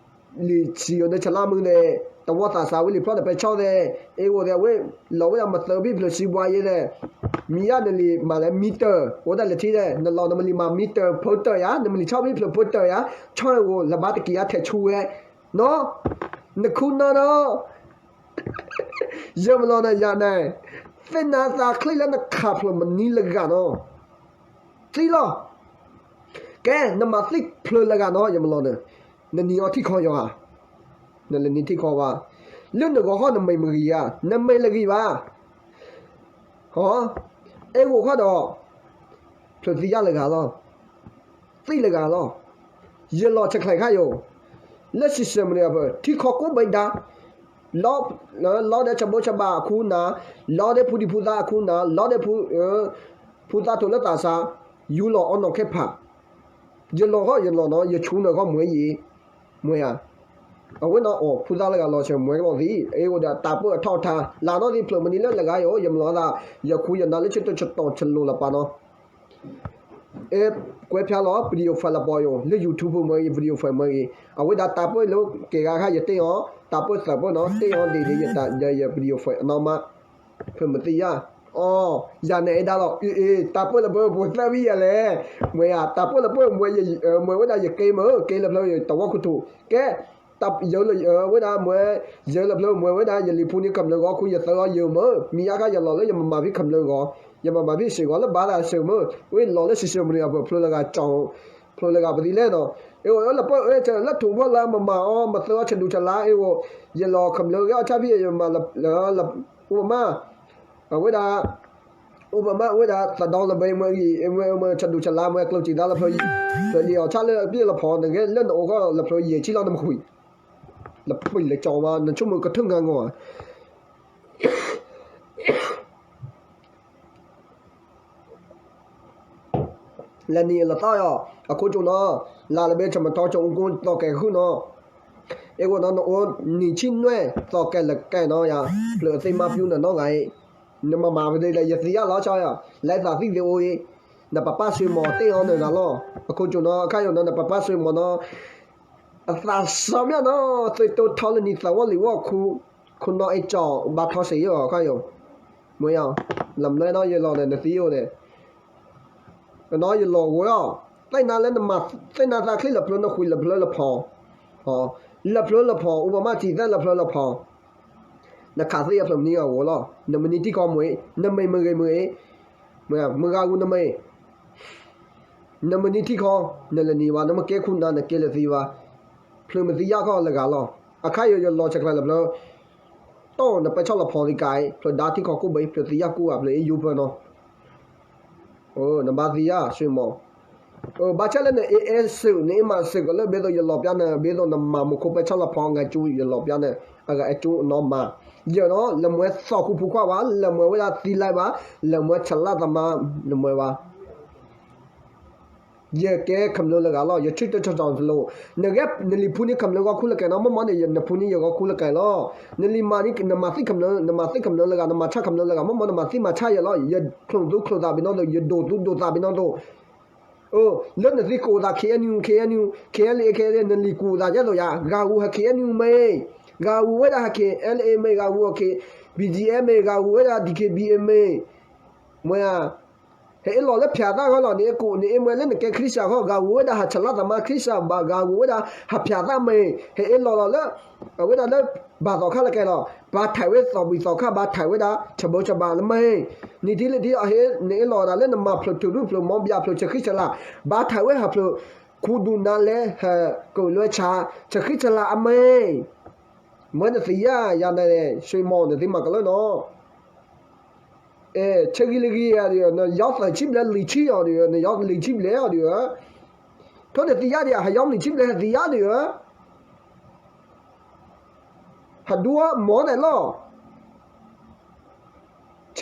လံာ်စံယိၤန့ၣ် ဆလါမုၢ်ဒဲး တဝီသးစးဝဲလံာ်ဖျီၣ်ဒီးပဲဆီၣ်သဲး အ့ၣ်ဂိၤဒဲး အဝဲလီၤဝဲဒၣ်မသၢဘံၣ်ဖျၢၣ်စံးဘှါယ့သဲး မံယါနလံာ်မးလဲၣ် မံတၢၢ် အိၣ်ဒၣ်လဲာ်ထံသဲး နလီၤနမံလံာ်မး မံတၢၢ် ဖၢတၢၢ်ယါ နမံလံာ်ဆီၣ်ဘံၣ်ဖျၢၣ်ဖၢတၢၢ်ယါ ဆီၣ်အ့ၣ်ဂိၤ လၢဘၣ်တက့ၢ်ယါထဲးဆူဝဲ နီၤ နခူနၤနီၤ ယမၤလီၤနၤယၤန့ၣ် သ့ၣ်နါသးချံလၢနခးဖျိးမနံၤလၢဂၤနီၤ သံလီၤ ကဲ နမၤသံဖျၢၣ်လၢဂၤနီၤ ယမၤလီၤနၤ နနံၤအီၤထံၣ်ခီယီၤဧါ နလၢနံၤထံၣ်ခီဘၣ် လၢနဂီၤခီနမဲာ်မ့ၢ်ဂံၤဧါ နမဲာ်လၢဂံၤဘၣ် ဟီ အဲၣ်ဂိၤခီဒီး ဖျၢၣ်သံယါလၢဂၤလီၤ သံလၢဂၤလီၤ ယလီၤဆဲးချဲးခါယိၤ လၢစံးဆၢမနုၤအဖၢ ထံခီကိးဘ့ဒါ လီၤ လီၤဒဲးဆၢဘိဆၢဘၣ်အခူနၤ လီၤဒဲးဖူဒံဖူသါအခူနၤ လီၤဒဲး ဖူသါထိးလၢသးစါ ယူလီၤအီနီၢ်ခဲဖး ယလီၤခီယလီၤနီၤ ယဆူနၢၤခီမွဲယံၤ မွဲဧါ အဝဲနီၤအီၤ ဖူသါလၢဂၤလီၤဆၢမွဲကလီၤသံ အ့ၣ်ဂိၤဒီးတၢ်ပၢၢ်အထီၣ်အထါ လၢနီၢ်သံဖျၢၣ်မနံၤလၢလၢဂၤယိၤ ယမၤလီၤသး ယခူယနၢ်လၢဆၢတိၢ်ဆၢတီၤဆလိၤလၢပၢ်နီၤ အဲ ကွဲးဖျါလီၤ video file လၢပီယိၤ လၢ YouTube မ့ၢ်ဂ့ၤ video file မ့ၢ်ဂ့ၤ အဝဲဒၣ်တၢ်ပၢၢ်လၢကဲဂၤခါယတ့ၢ်အီၤ တၢ်ပၢၢ်သၢပၢၢ်နီၤ တ့ၢ်အီၤဒ်န့ၣ် ယ video file အနီၢ်မး ဖဲမသ့ၣ်ညါ အီ ယၤန့ၣ်အဲၣ်ဒၣ်လီၤ အ့ၣ် တၢ်ပၢၢ်လၢပၢၢ်ပှဲၤသၢဘံၣ်ယၤလဲၣ် မ့ၢ်ဧါ တၢ်ပၢၢ်လၢပၢၢ်မွဲ မွဲဝဲဒၣ်ယက့မ့ၢ် က့လၢဖျၢၣ်တဝီခိၣ်ထူၣ် ကဲ တၢ်ယၢလၢဝဲဒၣ်မွဲ ယၢလၢဖျၢၣ်မွဲဝဲဒၣ်ယလံၤဖူန့ၣ်ကမျၢၢ်ဂီၤခူယသၢဂီၤယၢမ့ၢ် မံယါခါယလီၤလၢယမၤမၤဖံးကမျၢၢ်ဂီၤ ယမၤမၤဖံးစ့ၢ်ဂီၤလၢဘၣ်သးစၢၤမ့ၢ် ဝဲလီၤလၢစံးဆၢမနုၤအဖၢ ဖျိလၢဂၤကၠီ ဖျိလၢဂၤပသံလဲၣ်နီၤ အ့ၣ်ဂိၤလၢပၢၢ်အၢလၢထိၣ်ဖီလာ်မၤမၤအီၤ မၤသၢအီၤဆဒူဆလါ အ့ၣ်ဂိၤ ယလီၤကမျၢၢ်ဂ့ၤအီၣ်ဆၣ်ဖံးယမၤလၢ အိၣ်ဘၣ်မး အဝဲဒၣ် အိၣ်ဘၣ်မး အဝဲဒၣ်သးဒီလၢဘဲမွဲဂံၢ် မွဲဆဒူဆလါ မွဲကျိၣ်စံးသးလၢဖျၢၣ် ဖျၢၣ်လံၤအီၤဆၣ်လၢပျဲၢ်လီၤဖီ နဂ့ၤလၢနအိၣ်ခီလီၤ လၢဖျၢၣ်ယဲၢ်ဆံလီၤ နမကွံာ် လၢပှဲၤလၢကၠီမး နဆိကမိၣ်ကထၢၣ်ငါငီၢ်ဧါ လဲၤနံၤအလီၤသီယီၤ အခိၣ်ကၠိနီၤ, လၢလၢဘ့ၣ် ဆၢမထီကၠိအူကိသီၣ်ကဲၤဃုာ်နီၤ, အ့ၣ်ဂိနီၤ နအိၣ်နံၤဆံနွဲၣ် သီၣ်ကဲၤလၢကဲၤနီၤယၤ, ဖျၢၣ်အသ့ၣ်မါပျူနနီၢ်ဂၤအံၤ, နမၤမၤပဒ့ဒီး ယသံယါလီၤဆီယီၤ, လၢသးသံၣ်သ့ၣ်အိၣ်အံၤ, နပပၢ်စှ့မီၤတ့ၢ်အီၤနၤလီၤ, အခိၣ်ကၠိနီၤ အခါယိနီၤ နပပၢ်စှ့မီၤနီၤ အသးစၢ်မ့ၢ်နီၤ သုတိထီလၢနံၤသးဝီလံာ်ဝီၢ်ခူ, ခိၣ်နီၣ်အ့ၣ်ကၠီဘၣ်ထီစ့ၢ်ယီၤ ခါယိ, မ့ၢ်ယၤ, လၢမနုၤနီၤ ယလီၤန့ၣ် နသံအိၣ်န့ၣ်, နီၤ ယလီၤဂီၤလီၤ, သ့ၣ်နၤလၢနမၤ, သ့ၣ်နၤသးချ့လၢဖျၢၣ် နဃုလၢဖျၢၣ်လၢဖီ, လၢဖျၢၣ်လၢဖီ အိၣ်ပမၣ်တံၤသၣ်လၢဖျၢၣ်လၢဖီ, နခးသ့အဖျၢၣ်မနုၤအဂီၢ်လီၤ, နမနံၤထံကီၢ်မ့ၢ်, နမ့ၢ်မ့ၢ်ဂ့ၤမ့ၢ်, မ့ၢ်ဂၤဂူနမ့ၢ် နမနံၤထံကီၢ် နလဲၤနံၤဘၣ် နမ့ၢ်ကဲခိၣ်နၢ် နကဲလၢသံဘၣ်, ဖျၢၣ်မ့ၢ်သံယါခီလၢဂၤလီၤ, အခါယိယလီၤဆဲးကျိးလၢဖျၢၣ်, တီၢ်နပဲဆၣ်လီၤဖီသံကါအံၤ ဖျၢၣ်ဒါထံကီၢ်ကိၣ်ဘ့ၣ် ဖျၢၣ်သံယါကိၣ်ဂၤ ဖျၢၣ်အ့ၣ်ယူဖၢနီၤ, နဘၣ်သံယါ စှ့မီၤ, ဘၣ်ဆၣ်လၢနအ့ၣ်အဲၣ်စ့ၢ် နအ့ၣ်မးစ့ၢ်ကီးလၢဘ့ၣ်သိးယလီၤပျါနၤ ဘ့ၣ်သိးနမၤမူခိၣ်ပဲဆၣ်လီၤဖီ ငါကၠူ ယလီၤပျါနၤ, အဂၤအဲၣ်ကၠူနီၤမး, ယနီၤ လၢမွဲသီၣ်ခူဖိခွါဘၣ် လၢမွဲဝဲဒၣ်သံလါဘၣ်, လၢမွဲဆလၣ်သမါ လၢမွဲဘၣ် ယကဲခမျၢၣ်လၢဂၤလီၤ, ယဆၢထၢၣ်ထီၣ်တလိၤ, နဂဲၤ နလံၤဖူန့ၢ်ခမျၢၣ်ဂီၢ်ခူလၢကဲၤနီၤ, မ့ၢ်မ့ၢ်န့ၣ် နဖူန့ၢ်ယဂီၢ်ခူလၢကဲၤလီၤ, နလံၤမၤန့ၣ် နမၤသံခမျၢၣ် နမၤသံခမျၢၣ်လၢဂၤ နမၤဆၣ်ခမျၢၣ်လၢဂၤ မ့ၢ်မ့ၢ်နမၤသံမၤဆၣ်ယဲလီၤ, ယချိၣ်သူချိၣ်သးဘ့ၣ်နီၣ်သိး ယဒိၣ်သူဒိၣ်သးဘ့ၣ်နီၣ်သိး, လၢနသံကိးသး ခ့ၣ်အဲၣ်ယူၣ် ခ့ၣ်အဲၣ်ယူၣ် ခ့ၣ်အဲၣ်လ်အ့ၣ် ခ့ၣ်အဲၣ်လ်အ့ၣ် နလံၤကိးသးဒ်သိးယါ, ဂၤဂူၤဟဲခ့ၣ်အဲၣ်ယူၣ်မ့ၢ်, ဂၤဂူၤဝဲဒၣ်ဟဲခ့ၣ်အဲၣ်လ်အ့ၣ်မ့ၢ်, ဂၤဂူၤအီၤခ့ၣ် ဘံၣ်ကၠံၣ်အဲၣ်လ် မ့ၢ်, ဂၤဂူၤဝဲဒၣ် ဒံၣ်ခ့ၣ်ဘံၣ်အ့ၣ်မ့ၢ်, မ့ၢ်ဧါ, ဟဲအ့ၣ်လီၤလၢဖၠးသၣ်ဂီၢ်လီၤ, နအ့ၣ်ကိး နအ့ၣ်မ့ၢ်လၢနကဲခရံာ်စၢ်ဂီၢ်, ဂၤဂူၤဝဲဒၣ်ဟးဆလၣ်သမါခရံာ်စၢ်ဘၣ်, ဂၤဂူၤဝဲဒၣ်ဟးဖၠးသၣ်မ့ၢ်, ဟဲအ့ၣ်လီၤလီၤလၢ အဝဲဒၣ်လၢ ဘၣ်သီခါလၢကဲၤလီၤ, ဘၣ်ထဲးဝဲသီၣ်ဘံၣ်သီၣ်ခါ ဘၣ်ထဲးဝဲဒၣ် ဆၢဘိဆၢဘၣ်လၢမ့ၢ်, နံၤထံလံၤထံအီၤဟဲ နအ့ၣ်လီၤဒၣ်လၢနမၤဖျိးထုးရူၢ်ဖျိးမီဘၠၣ်ဖျိး ဆၢဃံဆၢလၤ, ဘၣ်ထဲးဝဲဟးဖျိး ခူဒူၣ်နါလဲ ဟးကၢၣ်လွဲဆါ ဆၢဃံဆၢလၤအမ့ၢ်, မ့ၢ်နသံယါယၤန့ၣ် စှ့မီၤ နသံမၤကလၢနီၤ အဲ ဆၢဂ့ၤလၢဂ့ၤဧါဒီး နယီသၢဆံဘျဲၣ်လံၤဆံအီၤဒီး နယီလံၤဆံဘျဲၣ်အီၤဒီး, ထိၣ်နသံယါဒီး ဟးယီနံၤဆံဘျဲၣ်ဟဲသံယါဒီး, ဟးဒူအီၤမီၤဒဲးလီၤ, ဆၢဂ့ၤလၢဂ့ၤ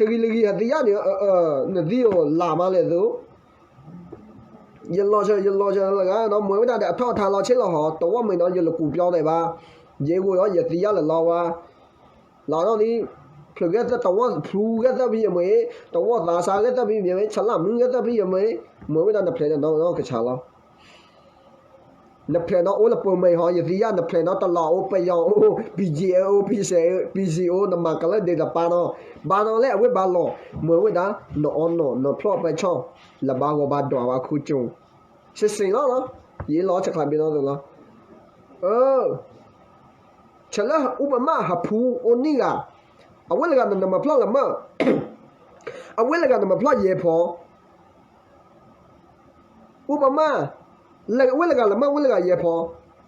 ဟဲသံယါန့ၣ် နသံအိၣ်လၢမးလဲၣ်သိး, ယလီၤဆၢ ယလီၤဆၢလၢဂၤနီၤ မ့ၢ်ဝဲဒၣ်ဒီးအထီၣ်အထါလီၤဆ့လီၤဟီ တဝီမ့ၢ်နီၤ ယလီၤကူးပျီသဲးဘၣ်, ယဲဂိၢ်အီၤ ယသံယါလၢလီၤဝါ လီၤနီၤဒ် ဖျၢၣ်ဂဲၤသၢ တဝီဖျူဂဲၤသၢဖံယမ့ၢ်, တဝီသးစါဂဲၤသၢဖံယမ့ၢ်, ဆလၣ်မုၢ်ဂဲၤသၢဖံယမ့ၢ်, မ့ၢ်ဝဲဒၣ်နဖျဲးဒီးနီၢ်နီၢ်ကဆးလီၤ. နဖျဲးနီၤအိၣ်လၢပၢၤမ့ၢ်ဟီ ယသံယါ နဖျဲးနီၤတလးအိၣ် ပယီၤအိၣ် ပံၣ်ကၠံၣ်အဲၣ်အိၣ် ပံၣ်စဲၣ် ပံၣ်စံၣ်အိၣ် နမၤကလၢဒဲးတပၤနီၤ, ဘၣ်နီၤလၢအဝဲဘၣ်လီၤ, မ့ၢ်ဝဲဒၣ် နအီနီၢ်နဖျီၣ်ပဲဆီၣ် လၢဘၣ်ဂီၤဘၣ်ဒွးဘၣ်ခိၣ်ကၠိ, စ့စ့လီၤ, ယအ့ၣ်လီၤဆဲးကျိးဘ့ၣ်နီၤသိးလီၤ. ဆဲးလၢအိၣ်ပမၣ်ဟးဖူအိၣ်နံၣ်ဂၤ, အဝဲလၢဂၤနမၤဖျီၣ်လၢမၢ်, အဝဲလၢဂၤနမၤဖျီၣ်ယဲၢ်ဖီ, အိၣ်ပမၣ်, ဝဲလၢဂၤလၢမၢ် ဝဲလၢဂၤယဲၢ်ဖီ,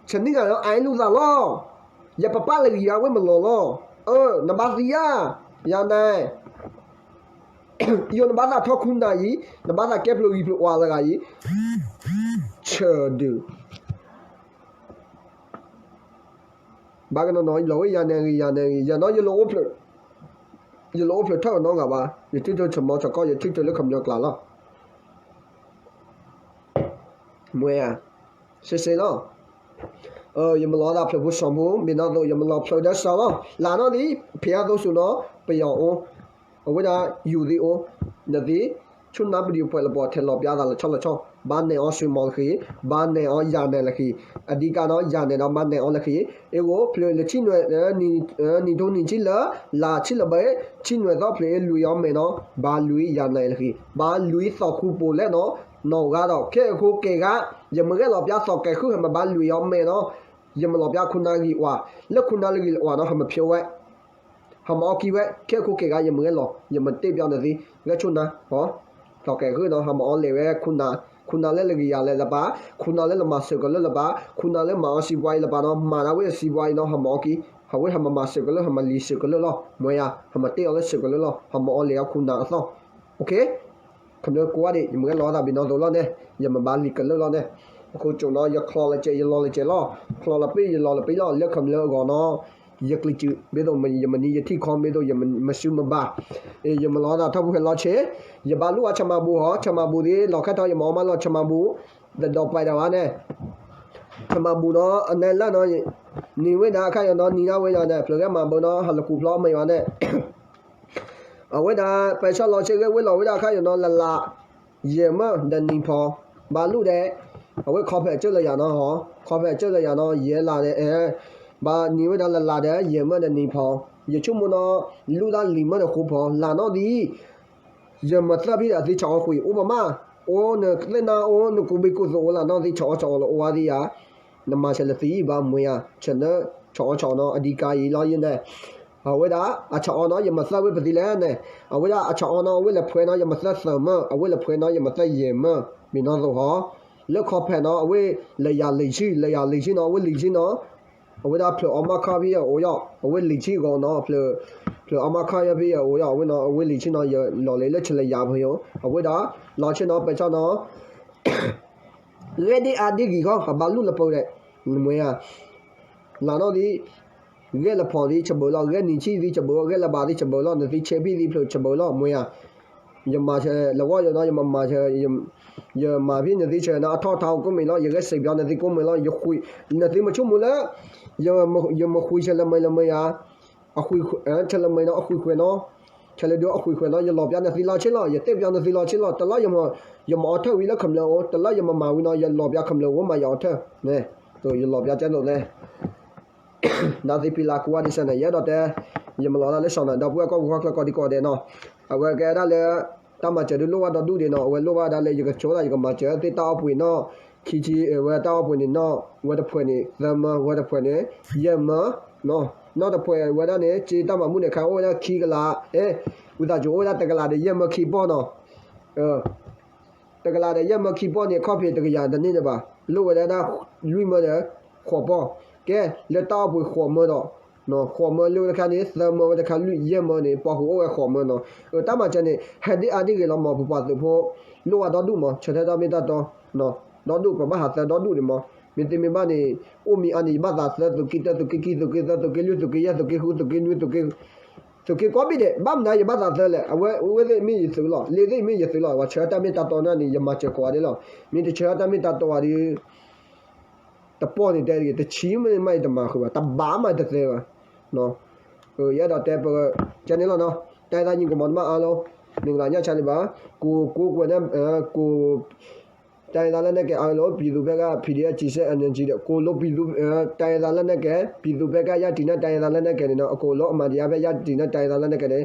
ဆနံၣ်ဂၤလၢအအ့ၣ်လူသးလီၤ, ယပပၢ်လၢဂံၢ်ဂၤဝဲမလီၤလီၤ, အၢ နဘၣ်သံယါ, ယၤနဲ ယိၤနဘၣ်သးထီၣ်ခူနၤအံၤ, နဘၣ်သးကဲဖျိဂံၢ်ဖျိဝါလၢဂၤအံၤ, ဆၢဒုး, ဘၣ်ကနီၤနီၤ ယလီၤဝဲယၤနဲဂ့ၤ ယၤနဲဂ့ၤ ယၤနီၤ ယလီၤအိၣ်ဖျၢၣ်ထၢၣ်နီတဂၤဘၣ် ယထံၣ်ထၢၣ်ဆၢမီၤဆၢကီၢ် ယထံၣ်ထၢၣ်လၢခမျၢၢ်ကျါလီၤ. မ့ၢ်ဧါ, စ့စ့လီၤ. ယမ့ၢ်လီၤသးဖျၢၣ်ဖိစီၤဖိ မ့ၢ်နီၤသိး ယမ့ၢ်လီၤဖျၢၣ်ဒီးစီၤလီၤ. လၢနီၤဒ် ဖဲအသိစိၤနီၤ ပယီၤအိၣ်, အဝဲဒၣ်ယူၤသ့ၣ်အိၣ်, နသ့ၣ် ဆူၣ်နါပဒံးပှဲၤလပီၤထဲလီၤပျါသးလၢဆီလီၤဆီ, ဘၣ်နဲၣ်အီၤစှ့မီၤလၢခံ, ဘၣ်နဲၣ်အီၤယၤနဲၣ်ဒီးဘၣ်နဲၣ်အီၤလၢခံ, အ့ၣ်ဂိၣ်ဖျၢၣ်လၢဆံနွဲၣ်, နံၣ်ထိနံၣ်ဆံလၢ လါဆံလၢဘဲ ဆံနွဲၣ်သီဖျၢၣ်အ့ၣ်လွံၢ်အီၤမဲာ်နီၤ, ဘၣ်လွံၢ်ယၤနဲၣ်လၢခံ, ဘၣ်လွံၢ်သီၣ်ခူပူၤလဲၣ်နီၤ, နီၢ်ဂၤဒီး ခဲအံၤခိကဲဂၤ, ယမ့ၢ်ဂဲၤလီၤပျါသီၣ်ကဲၤဃုာ် ဟဲမ့ၢ်ဘၣ်လွံၢ်အီၤမဲာ်နီၤ, ယမ့ၢ်လီၤပျါခူနါဂံၢ်ဝါ, လၢခူနါလၢဂံၢ်လၢဝါနီၤ ဟဲမ့ၢ်ဖျိဝဲ ဟးမ့ၢ်အီကံဝဲ, ခဲအံၤခိကဲဂၤ ယမ့ၢ်ဂဲၤလီၤ, ယမ့ၢ်တဲပျီနသ့, ဂဲၤဆူနါ, သီၣ်ကဲၤဃုာ်နီၤ ဟးမ့ၢ်အီလဲၤဝဲခူနါ, ခူနါလၢလၢဂံၢ်ယၤလဲၤလၢပၢ်, ခူနါလၢလၢမၤစၢၤကလၢလၢပၢ်, ခူနါလၢမၤအီစံးပှၤအံၤလၢပၢ်နီၤ, မၤဒၣ်ဝဲစံးပှၤအံၤနီၤ ဟးမ့ၢ်အီကံ, ဟးဝဲဟးမ့ၢ်မၤစၢၤကလၢ ဟးမ့ၢ်လံၤစၢၤကလၢလီၤ, မ့ၢ်ဧါ, ဟးမ့ၢ်တဲအီၤလၢစၢၤကလၢလီၤ, ဟးမ့ၢ်အီလဲၤအီခူနါအသီၣ်, ခမျၢၢ်ကိးဂၤဒဲး ယမ့ၢ်ဂဲၤလီၤသးဘ့ၣ်နီၤသိးလီၤန့ၣ်, ယမ့ၢ်ဘၣ်လံၤကလၢလီၤန့ၣ်, အခိၣ်ကၠိၣ်နီၤ ယချီလီၤစဲး ယလီၤလီၤစဲးလီၤ, ချီလီၤပ့ၢ် ယလီၤလီၤပ့ၢ်လီၤ လၢခမျၢၢ်အဂီၢ်နီၤ, ယကလုာ်စူး ဘၣ်သိးယမနံၤယထံၣ်ခီ ဘၣ်သိးယမစုမဘၣ်, ယမၤလီၤသးထီၣ်ပူၤဟဲလီၤဆ့, ယဘၣ်လူၣ်အီၣ်ဆၣ်မၤဘူၣ်ဟီ, ဆၣ်မၤဘူၣ်သ့ၣ်လီၤခါထီၣ် ယမၤအီၣ်မးလီၤဆၣ်မၤဘူၣ်, တဒီးပှဲၤဒၣ်ဘၣ်န့ၣ်, ဆၣ်မၤဘူၣ်နီၤ အနဲလၢ်နီၤ, နံၤဝဲဒၣ်အခါယနီၤ နံၤဒၣ်ဝဲယၤန့ၣ် ဖျိးဂဲမၤဘၢနီၤ ဟးလီၤကူးဖျီမ့ၢ်ဘၣ်န့ၣ် အဝဲဒၣ် ပဆၢလီၤဆ့ဂ့ၤဝဲလီၤဝဲဒၣ်အခါယနီၤ လၢ်လၢ် ယဲၢ်မၢဒီးနံၤဖီ, ဘၣ်လူၣ်ဒဲး, အဝဲခီဖျိကၢၢ်လၢယၤနီၤဟီ, ခီဖျိကၢၢ်လၢယၤနီၤ ယဲၢ်လၢ်ဒဲး, ဘၣ်နံၤဝဲဒၣ်လၢ်လၢ်ဒဲး ယဲၢ်မၢဒီးနံၤဖီ, ယဆိကမိၣ်နီၤ လူၢ်ဒၣ်လံၤမၢဒီးဃိဖီ လၢ်နီၣ်ဒံး ယမၤသၢဖဲဒၣ်သ့ၣ်ဆီအီၤဃံ အိၣ်ပမး, အိၣ်နသ့ၣ်နါအိၣ် နကူးဘ့ၣ်ကူးသိးအိၣ်လၢ်နီၣ်သ့ၣ်ဆီအီၤဆီအီၤလၢအိၣ်ဝဲသ့ၣ်ဧါ, နမၤဆဲးလၢသံဘၣ်မွဲဧါ, ဆဲးလၢဆီအီၤဆီအီၤနီၤ အဒံကါအံၤလီၤယဲၢ်န့ၣ်, အဝဲဒၣ် အဆီအီၤနီၤ ယမၤသၢဝဲပသ့ၣ်လဲၣ်န့ၣ်, အဝဲဒၣ်အဆီအီၤနီၤ အဝဲလဲၤဖှဲးနီၤ ယမၤသၢသၢမၢ, အဝဲလဲၤဖှဲးနီၤ ယမၤသၢယဲၢ်မၢ, မ့ၢ်နီၢ်သိးဟီ, လၢခီဖျိနီၤ အဝဲလဲၤယၤလံၤဆံ လဲၤယၤလံၤဆံနီၤ အဝဲလံၤဆံနီၤ အဝဲဒၣ်ဖျၢၣ်အီၣ်မၤခါဖဲယအိၣ်ယီၤ အဝဲလံၤဆံဂီၤနီၤ ဖျၢၣ်အီၣ်မၤခါယီၤဖဲယအိၣ်ယီၤ အဝဲနီၤ အဝဲလံၤဆံနီၤ ယလီၤလဲၤလၢဆဲးလၢယၤဖဲယိၤ အဝဲဒၣ် လီၤဆ့နီၤ ပဆၢနီၤ ဂဲၤဒ်အါဒ်ဂံၢ်ခီ အဘၣ်လူၢ်လၢပှဲၤဒဲး မွဲဧါ လၢ်နီၣ်ဒံး ဂဲၤလၢဖီသံးဆၢဘၢလီၤ ဂဲၤနံၤဆံသံးဆၢဘၢလီၤ ဂဲၤလၢဘၣ်သံးဆၢဘၢလီၤ နသံးဆဲးဖံသံးဖျၢၣ်ဆၢဘၢလီၤ မွဲဧါ ယမၤဆဲးလၢဝီယနီၤ ယမၤဆဲး ယမၤဖဲနသံးဆဲးနီၤ အထီၣ်ထါအိၣ်ကိးမံၤလီၤ ယဂဲၤစံးပျီနသံးကိးမံၤလီၤ ယဃု နသံးမဆိကမိၣ်လၢ ယမဃုဆဲးလၢမ့ၢ်လၢမ့ၢ်ဧါ ဆဲးလၢမ့ၢ်နီၤ အဃုဃုနီၤ ဆဲးလၢဒုးအဃုဃုနီၤ ယလီၤပျါနသံးလီၤဆ့လီၤ ယတဲပျီနသံးလီၤဆ့လီၤ တလါယမၤဝံၤလၢခမျၢၣ်အိၣ် တလါယမၤမၤဝံၤနီၤ ယလီၤပျါခမျၢၣ်အိၣ်မၤယၤအီၤထၢၣ် ယလီၤပျါကဲသိးန့ၣ် နသံးဖံလၢကိးဝါဒံးစဲန့ၣ် ယအဲၣ်ဒိးတဲ ယမၤလီၤတၢ်လၢစီၤန့ၣ် ဒီပုၢ်ဝဲၢ်ကီၢ်ပူၤကီၢ်ချၢကိးဒံကိးဒဲးနီၤ အဝဲကဲဒၣ်လၢ တၢ်မၤစၢၤဒုးလိၣ်ဘၣ်ဒီဒူၣ်ဒံးနီၤ အဝဲလိၣ်ဘၣ်ဒၣ်လၢယကဆိဒၣ်ယကမၤစၢၤသ့ၣ်တၢ်အီၣ်ပှ့ၤနီၣ် ခံဆံ ဝဲတၢ်အီၣ်ပှ့ၤန့ၣ်နီၣ် ဝဲတဖှဲးန့ၣ် သၢမၢ ဝဲတဖှဲးန့ၣ် ယဲၢ်မၢ နီၣ်တဖှဲးဝဲဒၣ်န့ၣ် စ့တၢ်မၤမူန့ၣ်ခါအိၣ်ဝဲဒၣ်ခံကလး အဲ ဝံသးစူၤအိၣ်ဝဲဒၣ်တကလးဒီးယဲၢ်မၢခံပီၢ်နီၤ တကလးဒီးယဲၢ်မၢခံပီၢ်န့ၣ် ခီၣ်ဖံးတကယၤတန့ၢ်ဒံးဘၣ် လိၣ်ဝဲဒၣ်ဒၣ်လွံၢ်မၢဒီး ဃိးပီၢ် ကဲ လၢတၢ်အီၣ်ပှ့ၤဃိးမၢဒီး ဃိးမၢလၢတခါန့ၣ် သၢမၢဝဲတခါလွံၢ်ယဲၢ်မၢန့ၣ် ပှၤဃုာ်အိၣ်ဝဲဃိးမၢနီၤ တၢ်မၤစၢၤန့ၣ် ဟဲဒ်အါဒ်ဂ့ၤလီၤမး ပပှၤသုးဖိ လိၣ်ဝဲဒီဒူၣ်မး ဆၢထၢၣ်တၢ်မ့ၢ်တၢ်တီ ဒီဒူၣ် ပဘၣ်ဟးသၢဒီဒူၣ်န့ၣ်မး မ့ၢ်သ့မ့ၢ်ဘၣ်န့ၣ် အိၣ်မံၤအါန့ၣ် ယဘၣ်သးသၢ သုးက့တၢ သုးက့ခံ သုးက့သၢ သုးက့လွံၢ် သုးက့ယဲၢ် သုးက့ဃု သုးက့နွံ သုးက့ကိးဘ့ၣ်ဒဲး ဘၣ်မနုၤယဘၣ်သးသၢလဲၣ် အဝဲသ့ၣ်မ့ၢ်ယသုးလီၤ လ့သ့ၣ်မ့ၢ်ယသုးလီၤ ပှၤဆၢထၢၣ်တၢ်မ့ၢ်တၢ်တီန့ၣ် ယမၤစၢၤကိးဂၤဒဲးလီၤ မ့ၢ်တဆၢထၢၣ်တၢ်မ့ၢ်တၢ်တီဘၣ်ဒီး တပီၢ်န့ၣ်တဲတဂ့ၤ တဆံမ့ၢ်မးယတမၤဃုာ်ဘၣ် တဘးမးယတသဲဘၣ် ယအဲၣ်ဒိးတဲပ ကဲန့ၣ်လီၤနီၤ တၢ်အဲၣ်သးညီကမီၤတမ့ၢ်အါလီၤ မ့ၢ်ကလးညါဆါလံဘၣ် ကိးကိးကွဲးန့ၣ် ကိး တိုင်းရင်းသားလက်နက်ကိုင်အားလုံး ပြည်သူ့ဘက်က PDF ကျည်စက် NUG ဒီး ကိုလိုပြည်သူ့ တိုင်းရင်းသားလက်နက်ကိုင် ပြည်သူ့ဘက်က ရပ်တည်နဲ့ တိုင်းရင်းသားလက်နက်ကိုင်တွေနော် အကုန်လုံး အမှန်တရားဘက် ရပ်တည်နဲ့ တိုင်းရင်းသားလက်နက်ကိုင်တွေ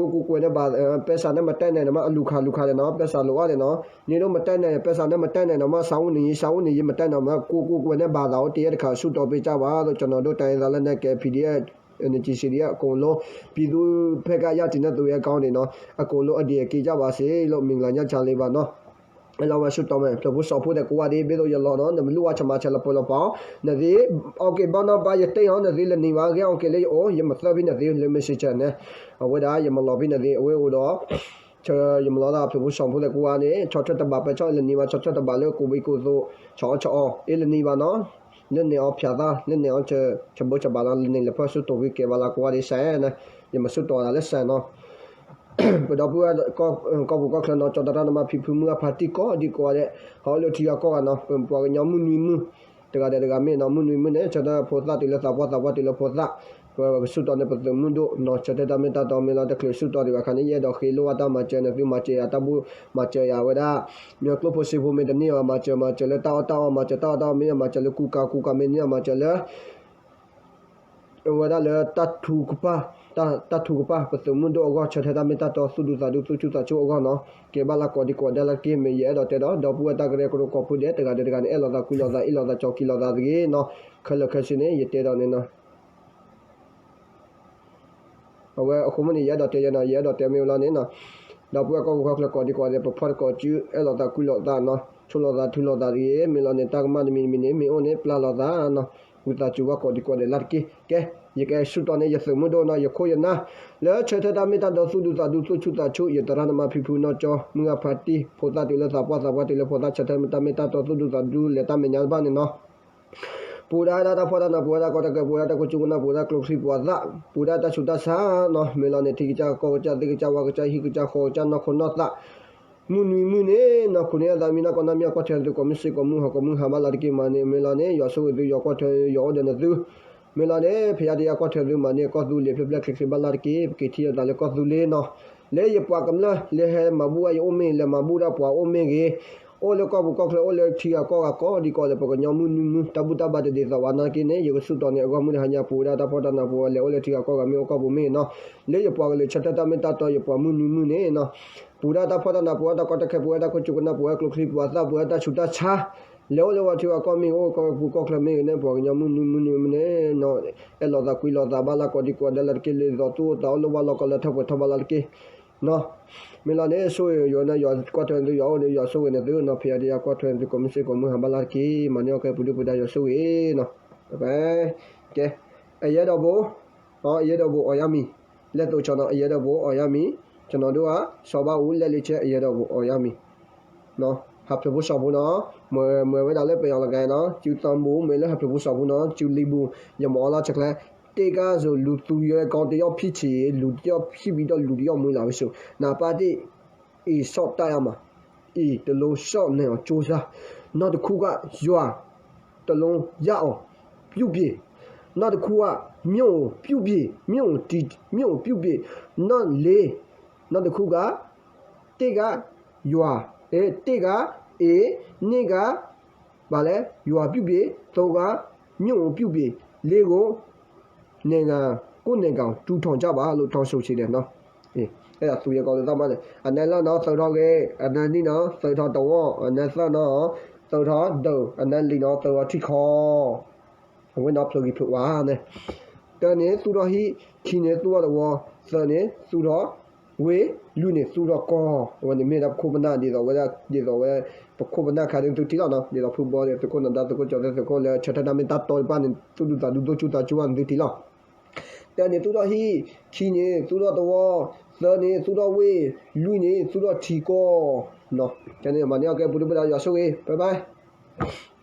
ကိုကိုကိုယ်နဲ့ပါ ပဲစာနဲ့မတတ်နိုင်တော့မှ အလူခါလူခါတယ်နော် ပဲစာလိုအပ်တယ်နော် နေတော့မတတ်နိုင် ပဲစာနဲ့မတတ်နိုင်တော့မှ စားဝတ်နေရေး စားဝတ်နေရေးမတတ်နိုင်မှ ကိုကိုကိုယ်နဲ့ဘာသာကို တရက်တခါ ဆုတောင်းပေးကြပါလို့ ကျွန်တော်တို့ တိုင်းရင်းသားလက်နက်ကိုင် PDF NUG CDF အကုန်လုံး ပြည်သူ့ဘက်က ရပ်တည်တဲ့သူတွေအကောင်းတွေနော် အကုန်လုံး အဒီအက့ကြပါစေလို့ မင်္ဂလာညချမ်းလေးပါနော် အဲလီၤဝဲဆူတီမဲ ဖျၢၣ်ဖိစီၤဖိဒီးကိးဂၤဒဲး ဘ့ၣ်သိးယလီၤနီၤ နမ့ၢ်လိၣ်ဝဲဆၢမၤဆၢလၢပၢၤလီၤပာ်အီၤ နသ့ okay ဘၣ်နီၣ်ဘၣ်ယတဲအီၤ နသ့လၢနံၤဘၣ် ဂဲ okay လၢယအိၣ် ယမၤသၢဖဲနသ့လၢ messenger န့ၣ် အဝဲဒၣ်ယမၤလီၤဖဲနသ့ အဝဲအိၣ်ဒီး ဆၢ ယမၤလီၤသးဖျၢၣ်ဖိစီၤဖိဒီးကိးဂၤန့ၣ် ဆီၣ်ထွဲတဘၣ် ပၢဆၣ်လၢနံၤဘၣ် ဆီၣ်ထွဲတဘၣ်လၢကိးဘံကိးသိး ဆီၣ်အီၣ်ဆီၣ်အီ အ့လၢနံၤဘၣ်နီၤ လၢန့ၣ်အီၤဖၠးသး လၢန့ၣ်အီၤ ဆၢဘၢဆၢဘၣ်လီၤ လၢန့ၣ်လၢဖၢၣ်ဆူတိၢ်ဖဲကဲဘၣ်လၢကိးဂၤဒဲးစဲးန့ၣ် ယမၤဆူတီၢ်ဒၣ်လၢစဲးနီၤ ပဒီပုၢ်ဝဲၢ် ကီၢ်ပူၤကီၢ်ချၢနီၤ ကၠီတရၣ်နမါဖံဖုမုၢ်အဖါတံၢ်ကိးဒံကိးဂၤဒဲး ဟီအိၣ်လၢထံဂၤကီၢ်ဂၤနီၤ ပပှၤကညီမုၢ်နွံမုၢ် တဂၤဒီးတဂၤမ့ၢ်နီၤ မုၢ်နွံမုၢ်န့ၣ် ဆၢထၢၣ်ဖိသၣ်တုၤလၢသးပှၢ် သးပှၢ်တုၤလၢဖိသၣ် ပကဆူတီၢ်န့ၣ် ပသုးမုၢ်ဒိၣ်နီၤ ဆၢထၢၣ်တၢ်မ့ၢ်တၢ်တီမ့ၢ်လီၤ တချုးဆူတီၢ်ဒံးဘၣ်ခါန့ၣ် ယအဲၣ်ဒိးဃ့လိၣ်ဘၣ်တၢ်မၤစၢၤန့ၣ် သုမၤစၢၤယၤတၢ်ဘူၣ် မၤစၢၤယၤဝဲဒၣ် မ့ၢ်ကျိၣ်ဖိစ့ဖိမ့ၢ်တန့ၢ်ဘၣ် မၤစၢၤ မၤစၢၤလၢတၢ်အီၣ်တၢ်အီ မ့ၢ်တၢ်အီၣ်တၢ်အီမ့ၢ် မၤစၢၤလၢကူကၤ ကူကၤမ့ၢ်န့ၢ် မၤစၢၤလၢ အဝဲဒၣ်လၢတၢ်ထုကဖၣ် တၢ်ထုကဖၣ် ပသုးမုၢ်ဒိၣ်အဂီၢ် ဆၢထၢၣ်တၢ်မ့ၢ်တၢ်တီ သူၣ်ဒူသးဒူ သူၣ်ဆူၣ်သးဆူၣ်အဂီၢ်နီၤ ကဲဘၣ်လၢကိးဒံကိးဒဲးလၢတက့ၢ် မ့ၢ်ယအဲၣ်ဒိးတဲဒီး ဒီပုၢ်ဝဲၢ်တၢ်ကရၢကရိကိးဖုဒဲး တဂၤဒီးတဂၤန့ၣ် အဲၣ်လိာ်သးကွံလိာ်သး အ့ၣ်လိာ်သးကၠီကံလိာ်သးတဂ့ၤနီၤ ခဲလၢာ်ခဲဆ့န့ၣ် ယတဲဒီးန့ၣ်နီၤ အဝဲအဃိမ့ၢ်န့ၣ် ယအဲၣ်ဒိးတဲယဲနီၤ ယအဲၣ်ဒိးတဲမ့ၢ်ဝဲလီၤန့ၣ်နီၤ ဒီပုၢ်ဝဲၢ်ကီၢ်ပူၤကီၢ်ချၢကိးဒံကိးဒဲး ပဖီၣ်တကိးစု အဲၣ်လိာ်သးကွံလိာ်သးနီၤ ဆိၣ်လိာ်သးထုလိာ်သးတဂ့ၤ မ့ၢ်လီၤန့ၣ် တၢ်ကမၣ်တမံၤတမံၤန့ၣ် မ့ၢ်အိၣ်န့ၣ် ပျၢ်လိာ်သးနီၤ ဝံသးစူၤဝဲကိးဒံကိးဒဲးလၢတက့ၢ် ကဲ ယကဆူတီၢ်န့ၣ် ယသုးမုၢ်ဒိၣ်နီၤ ယခိၣ်ယနၢ် လၢဆၢထၢၣ်တၢ်မ့ၢ်တၢ်တီ သူၣ်ဒူသးဒူ သူၣ်ဆူၣ်သးဆူၣ် ယသရၣ်သမါဖံဖုနီၢ်ကၠီ မုၢ်ဂၤဖါတံၢ် ဖိသၣ်တုၤလၢသးပှၢ် သးပှၢ်တုၤလၢဖိသၣ် ဆၢထၢၣ်တၢ်မ့ၢ်တၢ်တီ သူၣ်ဒူသးဒူ လဲၤတၢ်မဲာ်ညါတဖၣ်န့ၣ်နီၤ ပူၤဒၣ်ဒၣ်တၢ်ဖှီၣ်တၢ်နး ပူၤဒၣ်တၢ်ကီတၢ်ခဲ ပူၤဒၣ်တၢ်ခိၣ်ကၠူကနၣ် ပူၤဒၣ်ကျိချံ ပူၤအသၣ် ပူၤဒၣ်တၢ်ဆူးတၢ်ဆါနီၤ, မ့ၢ်လီၤန့ၣ် ထံကစၢ်ကီၢ်ကစၢ် သ့ၣ်ကစၢ်ဝၣ်ကစၢ် ဟံၣ်ကစၢ်ဃီကစၢ် နီၢ်ခိနီၢ်သး မုၢ်နွံမုၢ်န့ၣ်နီၤ ခိၣ်နၢ်အသးမံနီၢ်ကီၢ်နီၢ်မံ အကွၢ်ထွဲသုကိးမုၢ်စ့ၢ် ကိးမုၢ်ဟီၣ် ကိးမုၢ်ဟါဘၣ်လၢ်တက့ၢ် မၤန့ၣ် မ့ၢ်လီၤန့ၣ် ယွၤဆိၣ်ဂ့ၤသု ယွၤကွၢ်ထွဲ ယွၤအိၣ်ဒီးနသု မ့ၢ်လီၤန့ၣ် ဖယါတယါကွၢ်ထွဲသု မၤန့ၣ် ကီၢ်သူလ့ၤဖျဲၣ်ဖျဲၣ်ချ့ချ့ဘၣ်လၢ်တက့ၢ် ပက့ၤထံၣ်လိာ်သးလၢကီၢ်သူလ့ၤနီၤ, လၢယပှၤကမျၢၢ် လၢဟဲမၤဘူၣ်ဘၣ်ယအိၣ်မ့ၢ်ဂ့ၤ လဲၤမၤဘူၣ်ဒၣ်ပှၤအိၣ်မ့ၢ်ဂ့ၤ အိၣ်လၢကီၢ်ပူၤကီၢ်ချၢ အိၣ်လၢထံဂၤကီၢ်ဂၤကိးဒံကိးဂၤလၢ ပှၤကညီမုၢ်နွံမုၢ် တၢ်ဘူၣ်တၢ်ဘါတဒ်သိးဘၣ်နာ်က့န့ၣ် ယကစူၢ်ကတီၢ်န့ၣ် အဂီၢ်မုၢ်တဟါညါ ပူၤဒၣ်တၢ်ဖှီၣ်တၢ်နး ပူၤလဲၤအိၣ်လၢထံဂၤကီၢ်ဂၤမ့ၢ်အိၣ်ကီၢ်ပူၤမ့ၢ်နီၤ, လၢယပှၤကလုာ်ဆၢထၢၣ်တၢ်မ့ၢ်တၢ်တီ ယပှၤမုၢ်နွံမုၢ်န့ၣ်နီၤ ပူၤဒၣ်တၢ်ဖှီၣ်တၢ်နး ပူၤဒၣ်တၢ်ကီတၢ်ခဲ ပူၤဒၣ်တၢ်ခိၣ်ကၠူကနၣ် ပူၤဒၣ်ကျိချံ ပူၤအသၣ် ပူၤဒၣ်တၢ်ဆူးတၢ်ဆါ လဲၤအိၣ်လၢပှၤထံပှၤကီၢ်မ့ၢ်ဂ့ၤ အိၣ်ကီၢ်ပူၤကီၢ်ချၢမ့ၢ်ဂ့ၤန့ၣ် ပှၤကညီမုၢ်နွံမုၢ်န့ၣ် အဲၣ်လိာ်သးကွံလိာ်သးဘၣ်လၢ်ကိးဒံကိးဂၤဒဲးလၢ်တက့ၢ် လၢသူၣ်အိၣ်သးအိၣ်လၢဝၣ်လီၢ်ကီၢ်လၢထီၣ်ပှဲၤထီၣ်ဘၣ်လၢ်တက့ၢ်နီၤ, မ့ၢ်လီၤန့ၣ် ဆိၣ်ဂ့ၤယွၤန့ၣ် ယွၤကွၢ်ထွဲသု ယွၤအိၣ်ဒီးယွၤဆိၣ်ဂ့ၤန့ၣ်သုနီၤ ဖယါတယါကွၢ်ထွဲသုကိးမုၢ်စ့ၢ် ကိးမုၢ်ဟါဘၣ်လၢ်တက့ၢ် မၤန့ၢ်အီၣ်ကဲပူၤဒုၣ်ပူၤဒါ ယွၤဆိၣ်ဂ့ၤနီၤ, ကဲ အယဲၢ်ဒီးဘိ အယဲၢ်ဒီးဘိ အီယါမံၤ လဲၣ်သိးဆီနီၤ အယဲၢ်ဒီးဘိ အီယါမံၤ ကျွန်တော်တို့က စီၤဘၣ်အူလဲၣ်လၢဆဲအယဲၢ်ဒီးဘိ အီယါမံၤ ဟးဖျိးဖိစီၤဖိနီၤ, မ့ၢ်ဝဲဒၣ်လၢပယီၤလီၤကဲနီၤ စုသီမူ မ့ၢ်လၢဟးဖျိးဖိစီၤဖိနီၤ စုလံဘူ ယမၤအီၣ်လီၤဆဲးကျဲ တ့ၢ်ကါစိၤ လူသူယဲၢ်ကီ တယီၣ်ဖံၣ်ဆံး လူတယီၣ်ဖံၣ်ဘံဒီး လူတယီၣ်မွံလၢ်ဝဲစိၤ နၢ်ပၢၢ်တ့ၢ် အ့ၣ် စီၣ်တၢ်ယါမး အ့ၣ် တလိၣ်စီၣ်နဲၣ်အီၤကၠိစၢ် နီၢ်တခူၣ်ကၢ် ယွၤ တလိၣ်ယၣ်အီၤ ပြုပြင် နီၢ်တခူၣ်ကၢ် မြို့ကို ပြုပြင် မြို့ကို တည် မြို့ကို ပြုပြင် နီၢ်လ့ နီၢ်တခူၣ်ကၢ် တ့ၢ်ကါ ယွၤ အဲ တ့ၢ်ကါ အ့ၣ် န့ၢ်ကါ ဘၣ်လဲၣ် ယွၤပြုပြင် သိကါ မြို့ကို ပြုပြင် လေးကို နိုင်ငံ ကိုယ့်နိုင်ငံကို ထူထောင်ကြပါလို့ တောင်းဆိုချင်တယ်နော်. အဲၣ်ဒိးသူယဲၢ်ကီးလၢသးမးန့ၣ် အနၢလၢ်နီၤ သုးထီၣ်ဂ့ၤ, အနၢနံၣ်နီၤ သုးထီၣ်တဝီၢ်, အနၢသၢနီၤ သုးထီၣ်ဒုး, အနၢလံၤနီၤ သုးထီၣ်ထံခီ, အဝဲနီၤဖျိးဂံၢ်ဖျိးဝါန့ၣ်, တၢန့ၣ်သူၣ်ထီၣ်ဟံၣ်, ခံန့ၣ်သူၣ်ထီၣ်သဝီ, သၢန့ၣ်သူၣ်ထီၣ်ဝ့ၢ်, လွံၢ်န့ၣ်သူၣ်ထီၣ်ကီၢ်, အဝဲန့ၣ်မ့ၢ်ဒၣ်ပခိၣ်ပနၢ်ဒ်သိးဝဲဒၣ် ဒ်သိးဝဲ ပခိၣ်ပနၢ်ခါဒ်သုထံၣ်လီၤနီၤ, ဒ်သိးဖုဘီဒီးသုးခိၣ်နဒါ သုးခိၣ်ကၠီသဲး သုးခိၣ်လၢဆၢထၢၣ်တၢ်မ့ၢ်တၢ်တီတဖၣ်န့ၣ် သူၣ်ဒူသးဒူ ဒိၣ်ဆူၣ်သးဆူၣ်ဘၣ်န့ၣ်သုထံၣ်လီၤ. တၢန့ၣ်သူၣ်ထီၣ်ဟံၣ်, ခံန့ၣ်သူၣ်ထီၣ်သဝီ, သၢန့ၣ်သူၣ်ထီၣ်ဝ့ၢ်, လွံၢ်န့ၣ်သူၣ်ထီၣ်ထံကီၢ်, တၢန့ၣ်မၤန့ၢ်အီၣ်ကဲပူၤဒုၣ်ပူၤဒါ ယွၤဆိၣ်ဂ့ၤ bye bye.